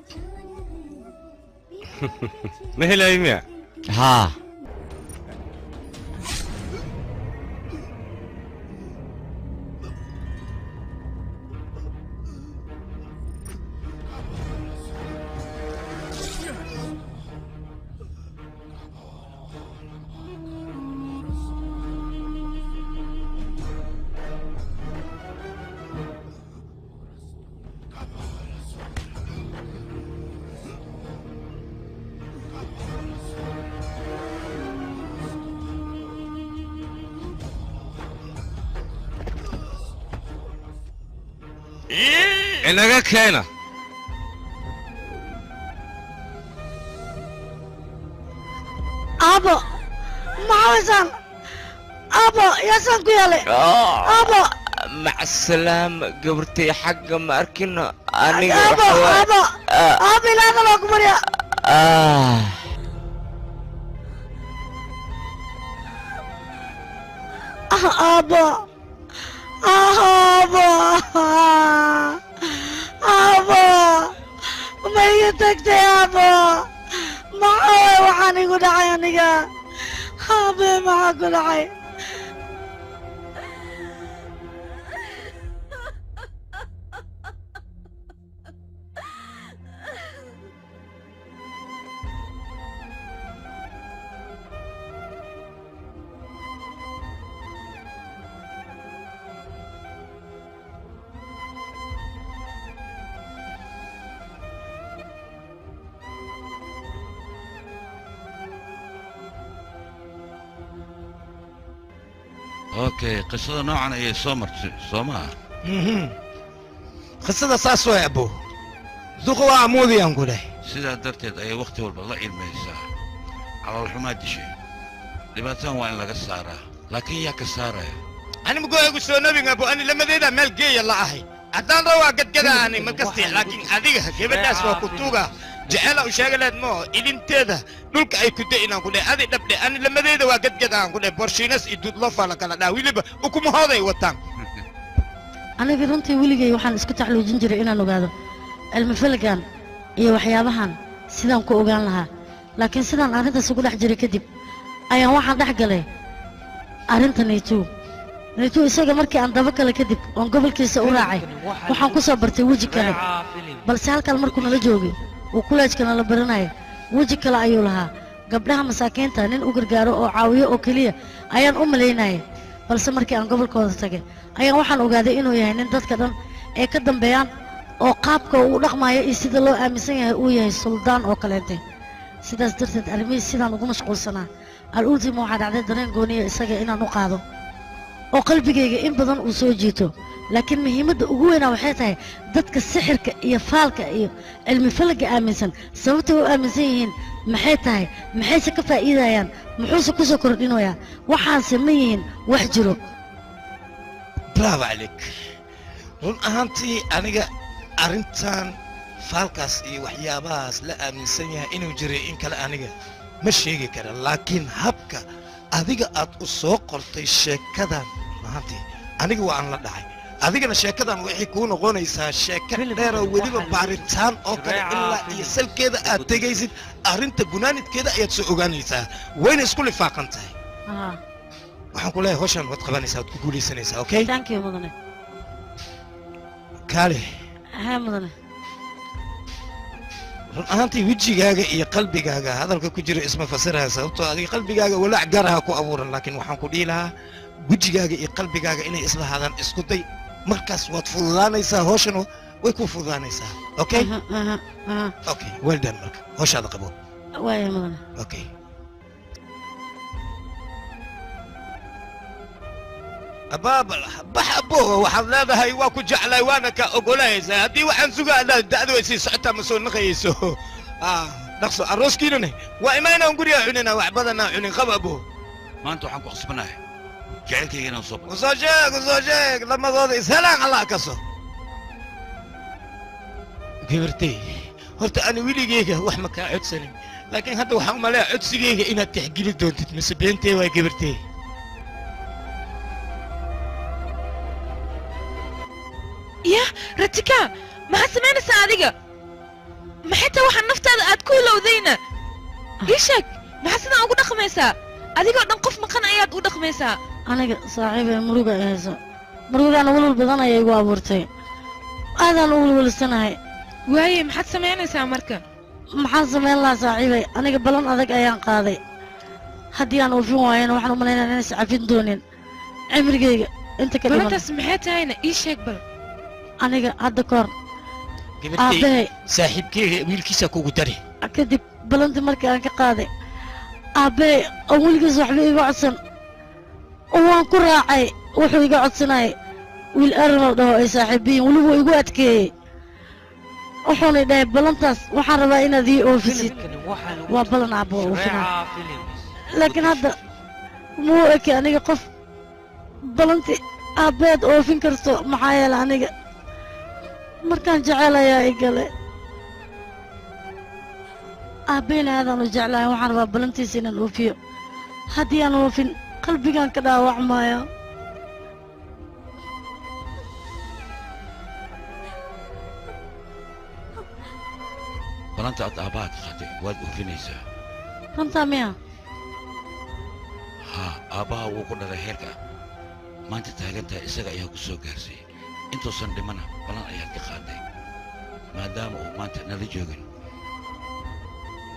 Ma helayo miya? Haa. Inaga keena. Aabo, maxaa waysaan? Aabo, yaasaan ku yeelay? Aabo. Macsalaama gabartay, xagga ma arkino aniga. Aabo, aabo, aabo, ilaada loo ku barya. Aabo, aabo, aabo, ma iga tagtay aabo? Maxaa waay waxaan igu dhacay aniga? Aabe, maxaa ku dhacay? Okay, qisada noocan ayay soo martay, soo maaha? Qisada saas way abo, duqa waa amoodayaan ku dhahay. Sidaa darteed ayay wakhti walba la ilmaysaa, caloolxumaa dishay. Dhibaatadan waa in laga saaraa, laakiin yaa ka saaraya? Ani mugooyagu soo nabin abo, ani lamadeeda meel geeya la ahay, haddaan rawaa gadgada ani markasti, laakiin adiga gabadhaas waa ku tuuga jecela u sheegaleed moo ilinteeda dhulka ay ku da'inaan ku dhahay. Adi dhabdhe, ani lamadeeda waa gadgadaan ku dhahay, borshiinas iyo duudloofa la kala dhaha, weliba ukumahooday wataan. Aniga runtii weligay waxaan isku taxluujin jiray inaan ogaado cilmi falagan iyo waxyaabahan sidaan ku ogaan lahaa, laakiin sidaan arrintaas ugu dhex jiray kadib ayaan waxaan dhex galay arrinta Naytu. Naytu isaga markii aan daba kale kadib oon gobolkiisa u raacay, waxaan ku soo bartay weji kale, balse halkan markuu nala joogay uu kuleejka nala baranaya weji kale ayuu lahaa. Gabdhaha masaakiinta nin u gargaaro oo caawiyo oo keliya ayaan u malaynayay, balse markii aan gobolkooda tagay ayaan waxaan ogaaday inuu yahay nin dadka dhan ay ka dambeeyaan oo qaabka uu u dhaqmayo iyo sida loo aaminsan yahay uu yahay suldaan oo kaleete. Sidaas darteed arrimihiis sidaan ugu mashquulsanaa, al-ultima waxaa dhacday dareen gooniya isaga inaan u qaado oo qalbigayga in badan uu soo jiito. Laakiin muhiimadda ugu weynaa waxay tahay dadka sixirka iyo faalka iyo cilmi falaga aaminsan sababtay u aaminsan yihiin maxay tahay, maxayse ka faa'iidayaan, muxuuse ku soo kordhinayaa, waxaanse ma yihiin wax jiro? Bravo calik. Run ahaantii aniga arrintan faalkaas iyo waxyaabahaas la aaminsan yahay inuu jiray in kale aniga ma sheegi kara, laakiin habka adiga aad u soo qortay sheekadan run ahaantii aniga waa aan la dhacay. Adigana sheekadan waxay kuu noqonaysaa sheeko dheer oo weliba baaritaan oo kale ilaa iyo salkeeda aad tegaysid, arrinta gunaanidkeeda ayaad soo ogaanaysaa, wayna isku lifaaqan tahay. Waxaan ku leeyahay hawshan waad qabanaysaa, waad ku guulaysanaysaa. Okay, thank you mudane. Kaale. Haa mudane. Run ahaantii wejigaaga iyo qalbigaaga hadalka ku jira isma fasiraya, sababtoo adiga qalbigaaga walaac gaar aha ku abuuran, laakiin waxaan ku dhihi lahaa wejigaaga iyo qalbigaaga inay isla hadaan isku day, markaas waad fududaanaysaa, hawshan way ku fududaanaysaa. Okay, okay, well done. Marka hawshaada qabo. Waaya mudane. Okay, abaabal bax abo, waxaad leedahay waa ku jeclay waana ka ogolaysaa, haddii waxaan sugaa da'du way sii socotaa, ma soo naqayso. Dhaqso arooskiinane waa imaynaan guriga cunina, wax badanaa cunin qaba abo. Maanta waxaan ku qasbanahay jacaylkayga inaan soo usoo sheeg, usoo sheeg, lamadooda ishelaan allah kaso. Gabartay, horta ani weligeyga wax ma kaa codsanin, laakiin hadda waxaan u maleeyaa codsigeyga inaad tixgeli doontid, mise beentee waa gabartay? Yah Ratika, maxaad samaynaysaa adiga? Maxay tahay waxaa naftaada aad ku ilowdayna? Ii sheeg, maxaa sidaan ugu dhaqmaysaa? Adigoo dhan qof maqan ayaad u dhaqmaysaa. Aniga saaxiibay muruga ay hayso, murugaana walwal badan ayay igu abuurtay, aadaan u welwelsanahay. Waaye, maxaad samaynaysaa marka? Maxaan samayn lahaa saaxiibay? Aniga ballan adag ayaan qaaday, haddii aan oofin waayana waxaan u malaynaya inaan iscafin doonin cimrigayga inta ka dhiman. Ballantaas maxay tahayna ii sheeg bal. Aniga hadda kahor gabartay aabbahay saaxiibkeyga wiilkiisa kugu dari. Kadib ballantii markii aan ka qaaday aabbahay oo weligiis waxba iga codsan, waan ku raacay wuxuu iga codsanayay, wiil aran la dhaho ay saaxiibiyiin weliba wuu igu adkeeyey. Wuxuuna dhahay ballantaas waxaan rabaa inaad ii oofisid. Waa ballan aabbo waa oofinaa. Laakiin hadda muu eki aniga qof ballantii aabbeed oofin karto, maxaa yeelay aniga markaan jecel ayaa i galay. Aabbeyna aadaan u jeclahay, waxaan rabaa ballantiisa inaan oofiyo. Haddii aan oofin qalbigaan ka dhaawacmaya. Balanta aad aabbaha ka qaaday waad oofinaysaa. Runtaa miya? Haa, aabbaha wuu ku dhalay heerka maanta taagan tahay, isaga ayaa ku soo gaarsiiyey. Intuusan dhimana balan ayaad ka qaaday. Maadaama uu maanta nala joogin,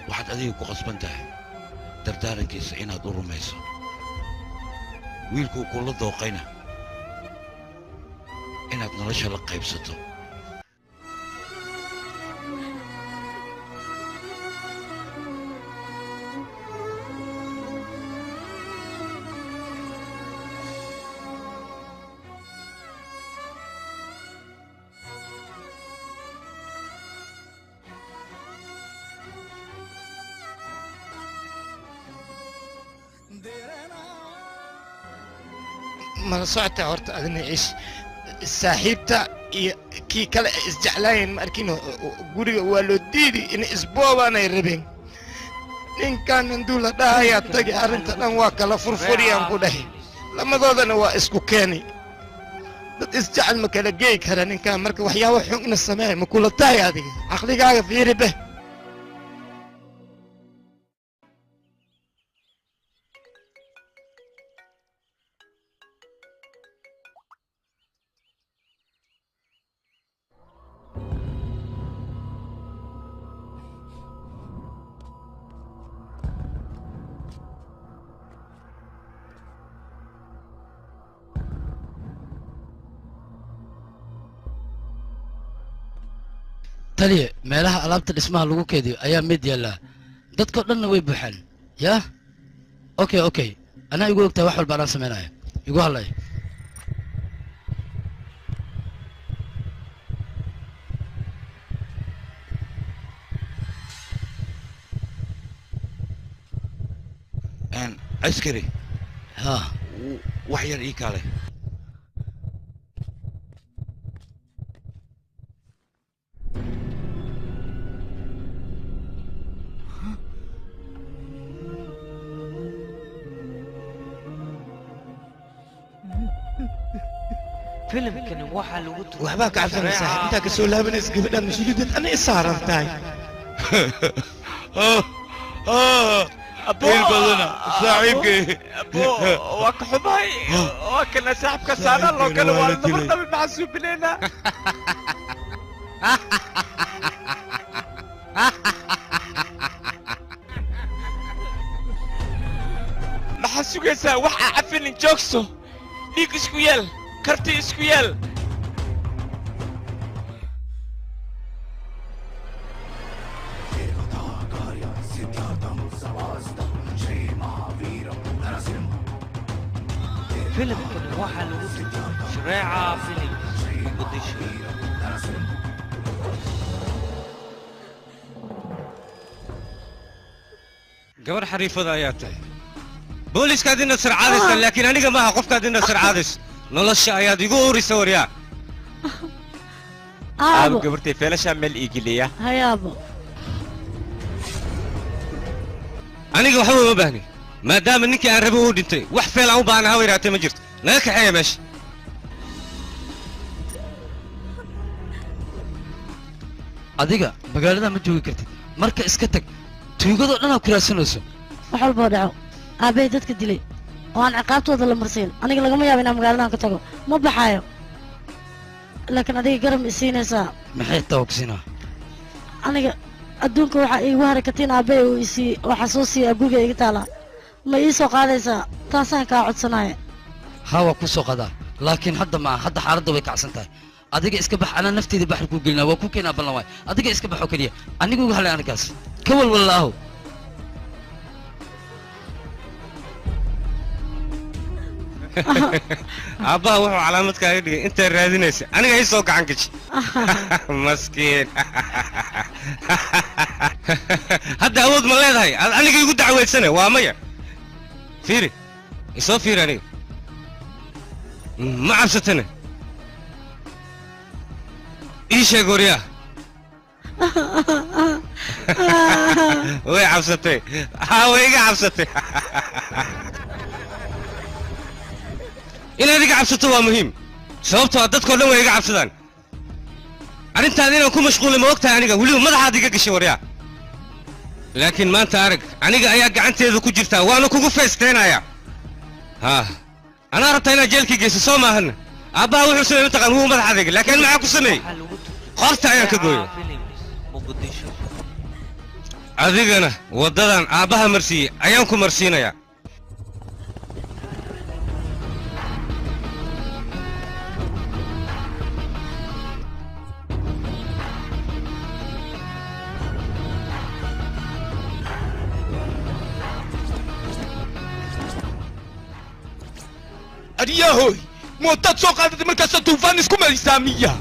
waxaad adiga ku qasban tahay dardaarankiisa inaad u rumayso. Wiilkuu kula dooqayna inaad nolosha la qaybsato. Mala socota horta adina ciish saaxiibta iyo kii kale ay isjeclaayeen ma arkin, guriga waa loo diidi in isboobaanay rabeen. Ninkan handuu la dhahayaa tagi, arrinta dhan waa kala furfuriyaan ku dhahay, lamadoodana waa isku keeni. Dad isjecel ma kala geey kara ninkan. Marka waxyaabo xun ina sameeya ma kula tahay? Adiga caqligaaga fiiri beh. Taliye, meelaha alaabta dhismaha lagu keydiyo ayaa mid yaallaa, dadkao dhanna way buuxaan. Yaa okay okay, anaa igu ogtahay wax walba anaan samaynayo, igu hadlay. Askari, ha, wax yar ii kaale. Filimkani waxaa lagu Waxbaa ka cabsanay saaxiib, intaa kasoo laabanaysa gabadhaan mas-uuliyaddeed ana i saaran tahay. Il badana saaxiibkay. Waa ka xumahay, waa kana saaxiibka saana loo galo, waa nabar dhabi, maxaa suubinaynaa? Maxaa sugaysaa? Wax aa cafinin, joogso, dhiig isku yeel, karti isku yeel. Filimkani waxaa lagu turjumay Shareeca Films, Muqdisho. Gabar xariifada ayaa tahay, booliiskaad ina sarcaadaysa, laakiin aniga maaha qofkaad ina sarcaadayso. Nolosha ayaad igu urisa waryaa. Aabo, gabartay feelashaa meel iigiliya. Hayaabo. Aniga waxba uma baahni, maadaama ninkii aan rabo uu dhintay. Wax feel aan u baahna hawa yaraatee ma jirto. Naga kaxeeya meesha. Adiga magaalada ma joogi kartid, marka iska tag, tuugadoo dhan aa ku raadsanayso. Wax walboo dhaco, aabbahay dadka dilay oo aan ciqaabtooda la marsiin, aniga lagama yaabo inaan magaaladan ka tago. Ma baxaayo, laakiin adiga garab ma isiinaysaa? Maxay tawagsinaa? Aniga adduunka waxaa iigu haray katiin aabbahay uu isiiyey oo xasuusiya guriga iga taalaa. Ma ii soo qaadaysaa? Taasaan kaa codsanaya. Haa, waa kuu soo qadaa, laakiin hadda maaha. Hadda xaaladda way kacsan tahay. Adiga iska bax, anaa nafteeda baxri kuu gelinaa, waa kuu keenaa ballan waay. Adiga iska bax oo keliya, anigu uga hadlay arrinkaas ka walwallaahu. Aabbaha wuxuu calaamad kaaga dhigay intaad raadinaysa aniga ii soo gacan gaji. Maskiin, hadda awood ma leedahay aad aniga igu dacweysane? Waa maya. Fiiri, isoo fiiri, aniga ma cabsatane? Ii sheeg waryaa. Way cabsatay, haa, way iga cabsatay. Inaad iga cabsato waa muhiim, sababtoo ah dadkoo dhan way iga cabsadaan. Arrintaada inaan ku mashquulay ma og tahay? Aniga weliba madaxaad iga gashay waryaa. Laakiin maanta arag, aniga ayaa gacanteeda ku jirtaa, waana kugu feesteenaya. Ha, anaa rabtaa inaad jeelkii geyso, soo maahan? Aabbaha wuxuu sameeyey mataqaan? Wuu madax adeegay, laakiin maxaa ku sameeyey? Qorta ayaan ka gooyay. Adigana waddadan aabbaha marsiiyey ayaan ku marsiinayaa. Aryahoy, mootaad soo qaadatay markaasaa duufaan isku marisaa miya?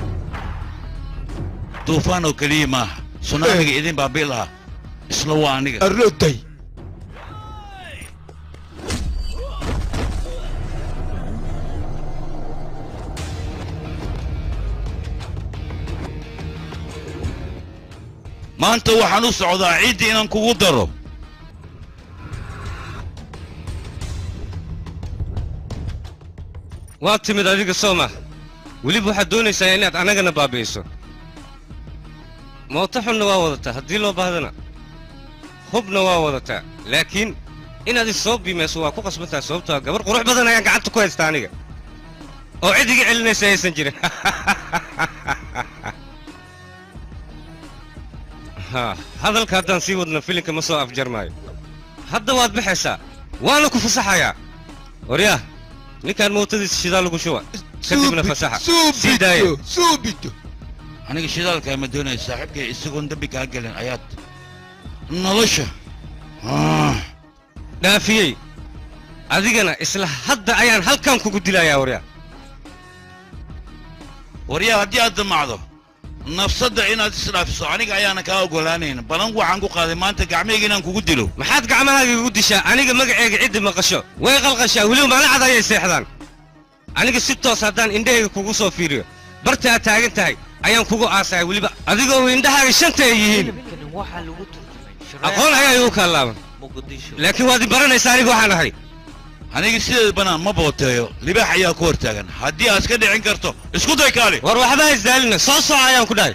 Duufaan oo keliya maaha, sunaamiga idin baabi'i lahaa isla waa aniga. Arooday. Maanta waxaan u socdaa ciiddii inaan kugu daro. Waa timid adiga, soo ma? Weliba waxaad doonaysaa inaad annagana baabi'iso. Mooto xunna waa wadataa, haddii loo baahdana hubna waa wadataa, laakiin inaad is soo biimayso waa ku qasbantahay, sababtoo ah gabar qurux badan ayaan gacanta ku haystaa aniga oo cid iga celinaysa aysan jirin. Ha, hadalka haddaan sii wadno filinka ma soo afjarmaayo. Hadda waad baxaysaa, waana ku fasaxayaa. Waryaah, ninkaan mootadiisa shidaal lagu shuba, kadibna fasaxa sii daaya. Suubito. Aniga shidaalkaa ma doonaya, saaxiibkay. Isagoon dembi kaa gelin ayaad nolosha dhaafiyey. Adigana isla hadda ayaan halkan kugu dilayaa, waryaa. Waryaa, haddii aad damacdo nafsadda inaad isdhaafiso, aniga ayaana kaa ogolaanayn. Balan waxaan ku qaaday maanta gacmahayga inaan kugu dilo. Maxaad gacmahaaga igu dishaa? Aniga magacayga ciddi maqasho way qalqashaa, weliba maalin cad ayay seexdaan. Aniga si toos haddaan indhahayga kugu soo fiiriyo, barta aad taagan tahay ayaan kugu aasaya, weliba adigoo indhahaaga shanta ay yihiin. Filimkani waxaa lagu turjumay Shareeca Aqoon ayaa igu kaalaaban, Muqdisho. laakiin waad i baranaysaa aniga waxaan ahay. Aniga sideeda banaan ma booteeyo, libaax ayaa ku hortaagan. Haddii aad iska dhicin karto, isku day, kaali. War waxba isdaalina, soo soco ayaan ku dhahay.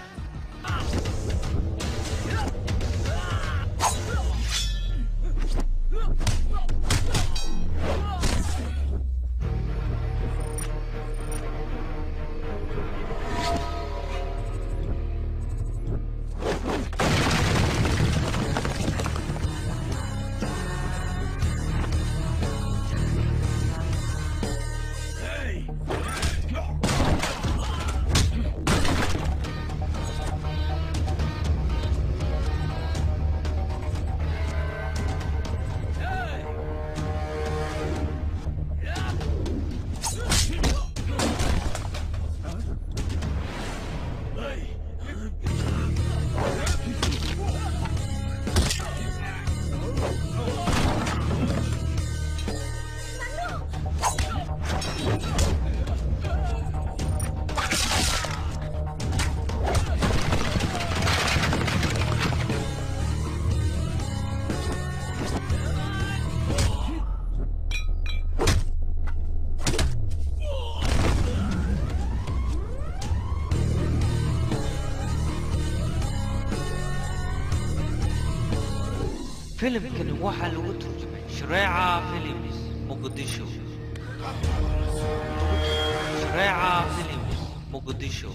Filimkani waxaa lagu turjumay Shareeca Films Muqdisho. Shareeca Films Muqdisho.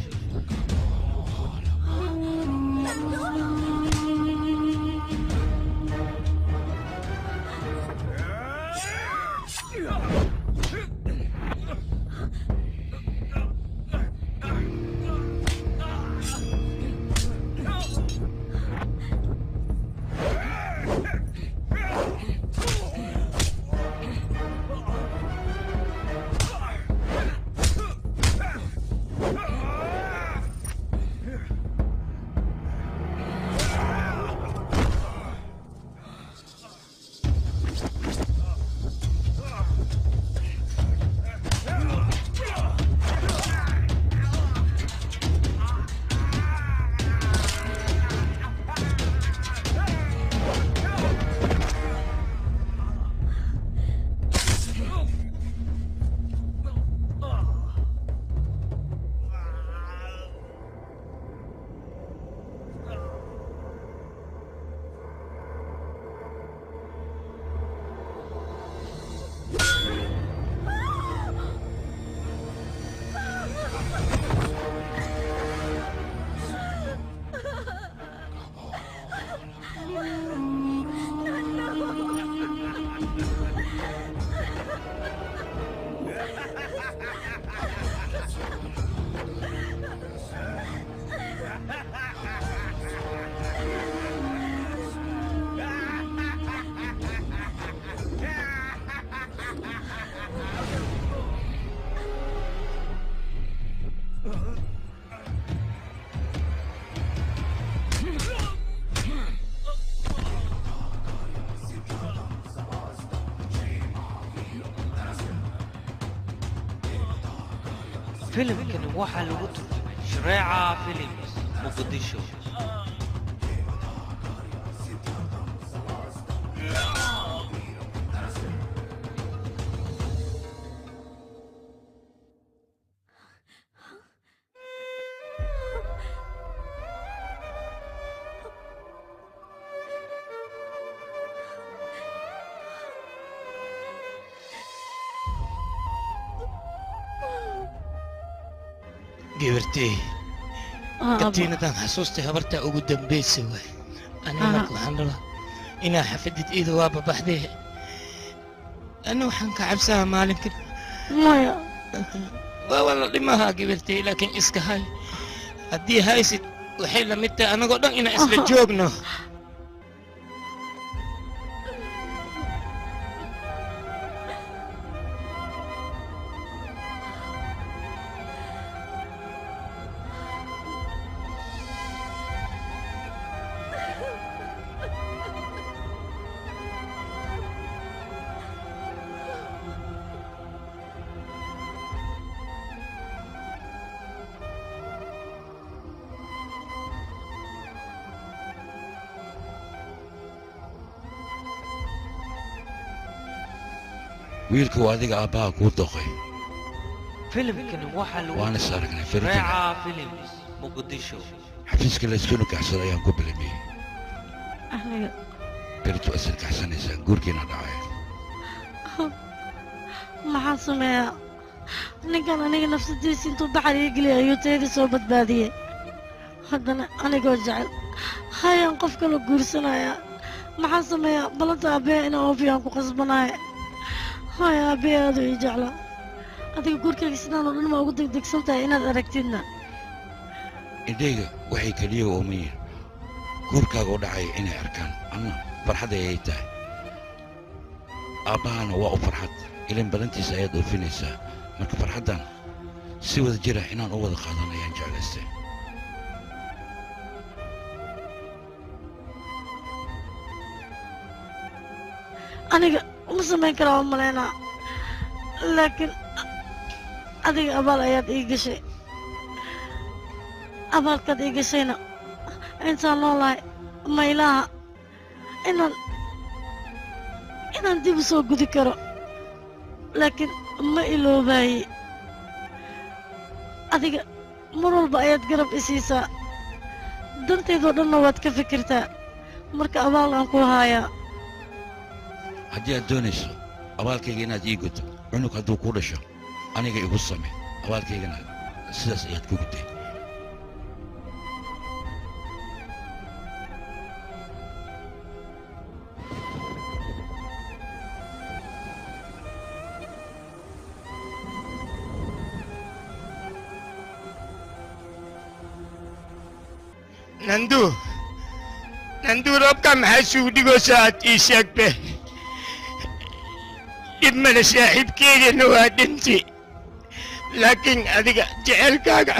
Filimkani waxaa lagu turjumay Shareeca Films Muqdisho. Gabartey, katiinadan xasuustay habartaa ugu dambaysay waay. Aniga marka waxaan rabaa inaa xafidid iida waa babaxdee. Ana waxaan ka cabsahaa maalinkan. Maya. Waa la dhimahaa gabartey, laakiin iska hay. Haddii haysid waxay la mid tahay anagoo dhan inaan isla joogno. Wiilku adiga aabbaha kuu doqay. Filimkani waxaa lagu Waan is aragnay Fariidina. Shareeca Films Muqdisho. Xafiiska la isku nikaxsaday ayaan ku bilamiyey. Aniga Berito waa is nikaxsanaysaan, guurkiina dhacay. Maxaan sameeyaa? Ninkan aniga nafsadiisa intuu baxar ii geliyay ayuu tayada soo badbaadiyey. Haddana anigoo jecel hayaan qof kala guursanayaa. Maxaan sameeyaa? Balanta aabbahe inaan oofiyaan ku qasbanaya. Haya, aabbahe aad uu ii jeclaa. Adiga guurkayga sidaan oo dhan ma ugu degdegsan tahay inaad aragtidna? Indhayga waxay keliya ooman yihiin guurkaaga u dhacaya inay arkaan. Anna farxad ayay tahay, aabbahana waa u farxad, ilan balantiisa ayaad oofinaysaa. Marka farxaddan si wada jira inaan u wada qaadan ayaan jeclaystay. Aniga uma samayn karaa u malaynaa, laakiin adiga abaal ayaad ii gashay. Abaalkaad ii gashayna intaan noolahay ma ilaaha inaan dib u soo gudi karo, laakiin ma iloobaye. Adiga mar walba ayaad garab i siisaa, dantaydoo dhanna waad ka fikirtaa. Marka abaal aan ku haayaa. Haddii aad doonayso abaalkayga inaad ii guddo, cunug hadduu kuu dhasho aniga igu same, abaalkaygana sidaas ayaad ku gudday. Nandu, Nandu, roobka maxaa isugu dhigaysaa aad ii sheegbe? Dhib male, saaxiibkeygana waa dhinti, laakiin adiga jecelkaaga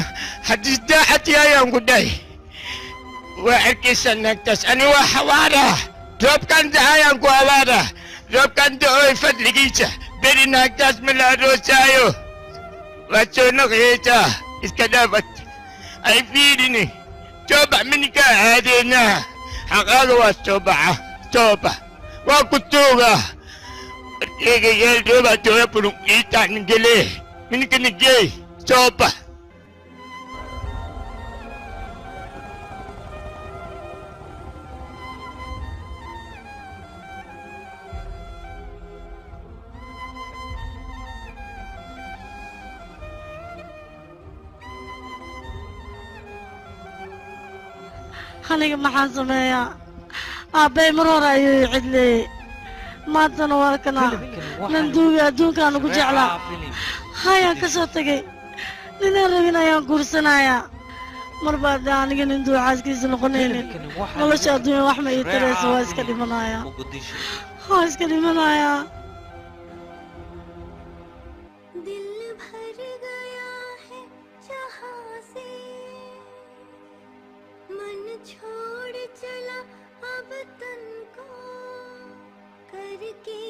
haddii daacad yaayaan ku dhahay waa arkaysaa naagtaas. Ani waa xawaaraa, roobkan da'ayaan ku awaaraa. Roobkan da'ooy fadligiisa beri naagtaas ma la aroosaayo, waad soo naqyaysaa. Iska dhaafad ay fiirini, soo bax minkaa aadeynaa. Xaqaaga waa soo baxa, soo bax, waa ku tuugaa. Eegayaal roobaa dooya bulun iitaa nigele minka nigey, soo bax. Aniga maxaan sameeyaa? Aabbay mar hore ayuu i cidleeyey, maantana waa kanaa Nanduuga adduunkaan ugu jeclaa hayaan ka soo tegay. Ninaan rabin ayaan guursanayaa. Marba haddii aniga Nanduu xaaskiisa noqonaynin, nolosha adduunya wax ma ii taraysa. Waa iska dhimanayaa, waa iska dhimanayaa. दिल भर गया है जहां से, मन छोड़ चला अब तन को करके।